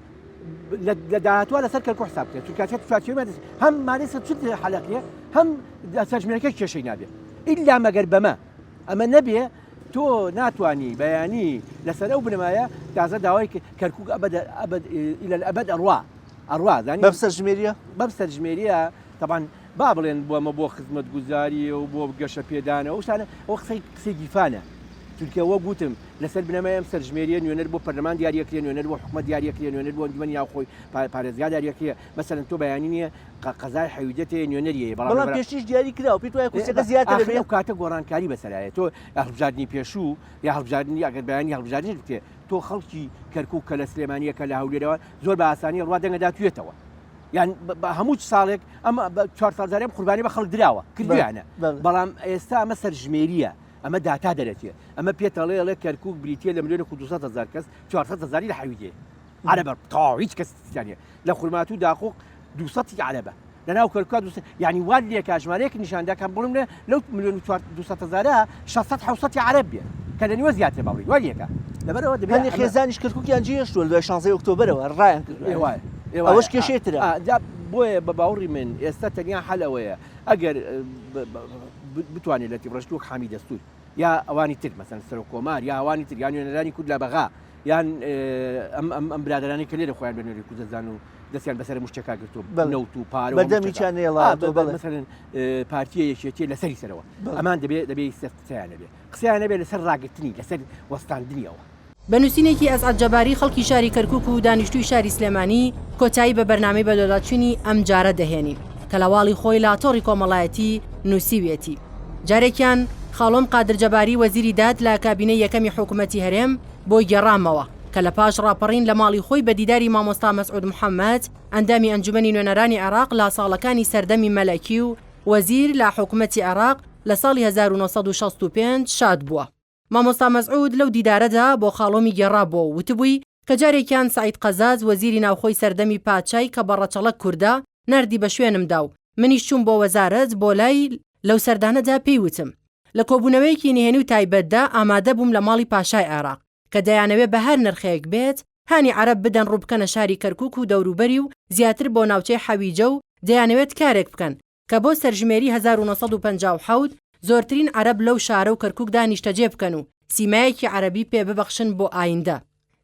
لە داهاتوە لەسەر کەرکوک حساب بکرێت چونکە چێت چوارچێوەی هەم مادەی 140 حەلەقیە هەم سەرژمێرەکە کێشەی نابێت ئیلا مەگەر بەمە ئەمە نەبێ تۆ ناتوانی بەیانی لەسەر ئەو بنەمایە تازە داوای کەرکوک ئەبەد ئەبەد ئیلە ئەبەد ئەڕوا ئەڕوا زانی بەم سەرژمێریە بەم سەرژمێریە تەبان با بڵێن بۆ ئەمە بۆ خزمەتگوزاریە و بۆ گەشە پێدانە ئەو شتانە ئەوە قسەی قسەی گیرفانە چونکە وەک وتم لەسەر بنەمای ئەم سەرژمێریە نوێنەر بۆ پەرلەمان دیاریەکرێ نوێنەر بۆ حکومەت دیاریەکرێ نوێنەر بۆ ئەنجومەنی ناوخۆی پارێزگا دیاریەکرێ مەسەلەن تۆ بەیانی نییە قەزای حەویجەت هەیە نوێنەری هەیە بەڵام بەڵام پێشتریش دیاری کراوە پێت وایە کورسیەکە زیاتر ئاخر ئەو کاتە گۆڕانکاری بەسەرایە تۆ هەڵبژاردنی پێشوو یا هەڵبژاردنی ئەگەر بەیانی هەڵبژاردنیش بکرێ تۆ خەڵکی کەرکوک کە لە سلێمانیە کە لە هەولێرەوە زۆر بە ئاسانی ڕوا دەنگەدا توێتەوە یان هەموو ساڵێک ئەمە چوار ساڵ جارێ قوربانی بە خەڵک دراوە کردویانە بەڵام ئێستا ئەمە سەرژمێریە ئەمە داتا دەرەچێ ئەمە پێتەڵێ ئەڵێ کەرکوک بریتە لە ملیۆن و 200 هزار کەس 400 هزاری لە حەویجێ عەرەبە تەواو هیچ کەس تیا نیە لە خورماتوو داقوق 200 ی عەرەبە لە ناو کەرکوکا 200 یعنی وات لێکا ژمارەیەک نیشان دا کە بڵێم لە لەو ملیۆن و 200 هەزارە 600 700 ی عەرەب بێ کە لە نیوە زیاترە با بڵێین وا لێکا لەبەرئەوە دەبێ هەندێک خێزانیش کەرکوکیان جێهێشتووە لە دوای 16 ئۆکتۆبەرەوە ڕایان کردووە ئێ وایە ئێ وایە ئەوەش کێشەی ترە ئا جا بۆیە بە باوەڕی من ئێستا تەنیا حەل ئەوەیە ئەگەر بتوانێت لەتیف ڕەشید وەک حامی دەستوور یا ئەوانی تر مەسەن سەرۆک کۆمار یا ئەوانی تر یا نوێنەرانی کورد لە بەغا یان ئەم ئەم ئەم برادەرانەی کە لێرە خۆیان بە نوێنەری کورد دەزان و دەستیان بەسەر مشتێکا گرتووە بەڵێ. نەوت و پارە و بەردەمی مشتێکا. چیان نێڵاوەتەوە، آ، بەڵێ. مەسەلەن پارتیە یەکێتیە لەسەری سەرەوە بەڵێ. ئەمان دەبێ دەبێ قسەیان نەبێ قسەیان نەبێ لەسەر ڕاگرتنی لەسەر وەستاندنیەوە. بە نووسینێکی ئەسعەد جەباری خەڵکی شاری کەرکوک و دانیشتووی شاری سلێمانی کۆتایی بە بەرنامەی بەدواداچوونی ئەمجارە دەهێنین کە لە واڵی خۆی لە تۆڕی کۆمەڵایەتی نووسیویەتی جارێکیان. خاڵۆم قادر جەباری وەزیری داد لە کابینەی یەکەمی حکومەتی هەرێم بۆی گێڕامەوە کە لە پاش ڕاپەڕین لە ماڵی خۆی بە دیداری مامۆستا مەسعود محەمەد ئەندامی ئەنجومەنی نوێنەرانی عێراق لە ساڵەکانی سەردەمی مەلەکی و وەزیر لە حکومەتی عێراق لە ساڵی 1965 شاد بووە. مامۆستا مەسعود لەو دیدارەدا بۆ خاڵۆمی گێڕابووە و وتبووی کە جارێکیان سەعید قەزاز وەزیری ناوخۆی سەردەمی پادشای کە بە ڕەچەڵەک کوردە ناردی بە شوێنمدا و منیش چووم بۆ وەزارەت بۆ لای لەو سەردانەدا پێی وتم لە کۆبوونەوەیەکی نهێنی و تایبەتدا ئامادە بووم لە ماڵی پاشای عێراق کە دەیانەوێ بە هەر نرخێک بێت هانی عەرەب بدەن ڕووبکەنە شاری کەرکوک و دەوروبەری و زیاتر بۆ ناوچەی حەویجە و دەیانەوێت کارێک بکەن کە بۆ سەرژمێری 1957 زۆرترین عەرەب لەو شارە و کەرکوکدا نیشتەجێ بکەن و سیمایەکی عەرەبی پێ ببەخشن بۆ ئایندە.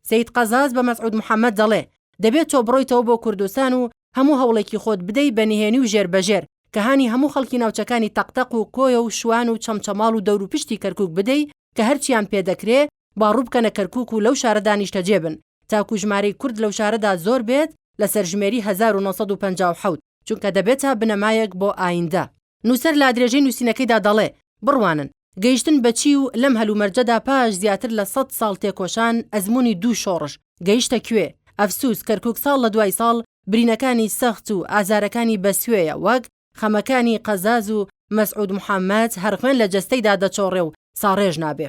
سەید قەزاز بە مەسعود محەمەد دەڵێ، دەبێ تۆ بڕۆیتەوە بۆ کوردستان و هەموو هەوڵێکی خۆت بدەی بە نهێنی و ژێربەژێر کە هانی هەموو خەڵکی ناوچەکانی تەقتەق و کۆیە و شوان و چەمچەماڵ و دەوروپشتی کەرکوک بدەی کە هەرچیان پێ دەکرێ با ڕووبکەنە کەرکوک و لەو شارەدا نیشتەجێ بن تاکو ژمارەی کورد لەو شارەدا زۆر بێت لە سەرژمێری 1957 چونکە دەبێتە بنەمایەک بۆ ئایندە. نووسەر لە درێژەی نووسینەکەیدا دەڵێ، بڕوانن، گەیشتن بە چی و لەم هەلومەرجەدا پاش زیاتر لە سەد ساڵ تێکۆشان، ئەزموونی دوو شۆڕش، گەیشتە کوێ؟ ئەفسووس کەرکووک ساڵ لە دوای ساڵ برینەکانی سەخت و ئازارەکانی بەسوێیە وەک خەمەکانی قەزاز و مەسعود محەمەد هەر خوێن لە جەستەیدا دەچۆڕێ و ساڕێژ نابێ.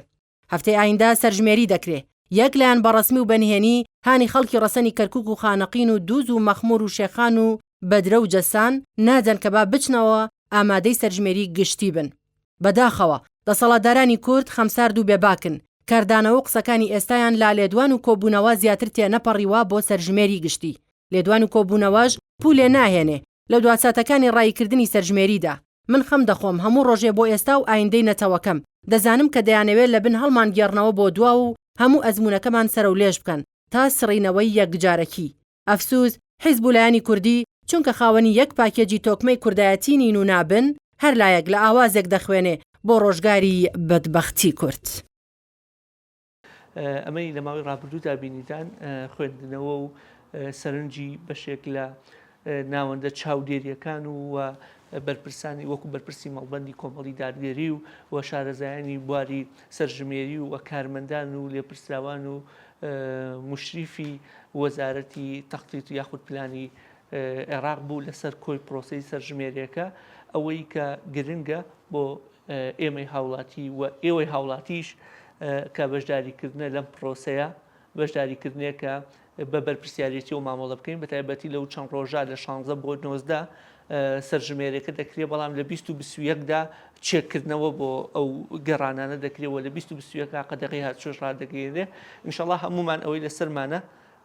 هەفتەی ئایندە سەرژمێری دەکرێ. یەک لایەن بە ڕەسمی و بە نهێنی هانی خەڵکی ڕەسەنی کەرکوک و خانەقین و دوز و مەخمور و شێخان و بەدرە و جەسان نادەن کە با بچنەوە ئامادەی سەرژمێری گشتی بن. بەداخەوە دەسەڵاتدارانی کورد خەمسارد و بێباکن. کاردانەوە و قسەکانی ئێستایان لا لێدوان و کۆبوونەوە زیاتر تێنەپەڕیوە بۆ سەرژمێری گشتی. لێدوان و کۆبوونەوەش پوولێ ناهێنێ لە دواساتەکانی ڕاییکردنی سەرژمێریدا. من خەم دەخۆم هەموو ڕۆژێ بۆ ئێستا و ئایندەی نەتەوەکەم، دەزانم کە دەیانەوێ لە بن هەڵمانگێڕنەوە بۆ دواوە و هەموو ئەزموونەکەمان سەرەولێژ بکەن تا سڕینەوەی یەکجارەکی. ئەفسووس حیزب و لایەنی کوردی چونکە خاوەنی یەک پاکێجی تۆکمەی کوردایەتی نین و نابن، هەر لایەک لە ئاوازێک دەخوێنێ بۆ ڕۆژگاری بەدبەختی کورد. ئەمەی لە ماوەی ڕابردوودا بینیتان خوێندنەوە و سەرنجی بەشێک لە ناوەندە چاودێریەکان و بەرپرسانی وەکو بەرپرسی مەڵبەندی کۆمەڵی دادگەری و و شارەزایانی بواری سەرژمێری و کارمەندان و لێپرسراوان و مشریفی وەزارەتی تەختیت یاخود پلانی عێراق بوو لەسەر کۆی پرۆسەی سەرژمێریەکە ئەوەی کە گرنگە بۆ ئێمەی هاوڵاتی و ئێوەی هاوڵاتیش کە بەشداریکردنە لەم پرۆسەیە بەشداریکردنێکە بە بەرپرسیارێتیەوە مامەڵە بکەین بە تایبەتی لەو چەند ڕۆژە لە 16 بۆ 19 سەرژمێرەکە دەکرێت بەڵام لە 20 و 21دا چێکردنەوە بۆ ئەو گەڕانانە دەکرێت لە 20 و 21 قەدەغی هاتوچۆش ڕادەگەیەنرێ ئینشەڵا هەمومان ئەوەی لەسەرمانە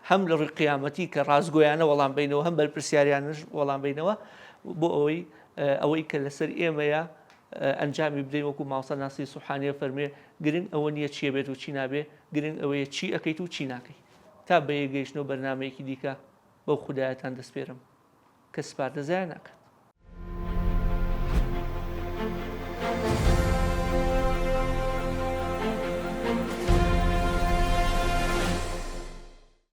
هەم لە ڕووی قیامەتی کە ڕاستگۆیانە وەڵام بینەوە هەم بەرپرسیاریانش وەڵام بینەوە بۆ ئەوەی ئەوەی کە لەسەر ئێمەیە ئەنجامی بدەین وەکو مامۆستا ناسری سوبحانی ئەفەرموێ گرنگ ئەوە نییە چی ئەبێت و چی نابێ گرنگ ئەوەیە چی ئەکەیت و چی ناکەی تا بەیەک گەیشتنەوە بەرنامەیەکی دیکە بەو خودایەتان دەسپێرم کە سپاردە زایە ناکات.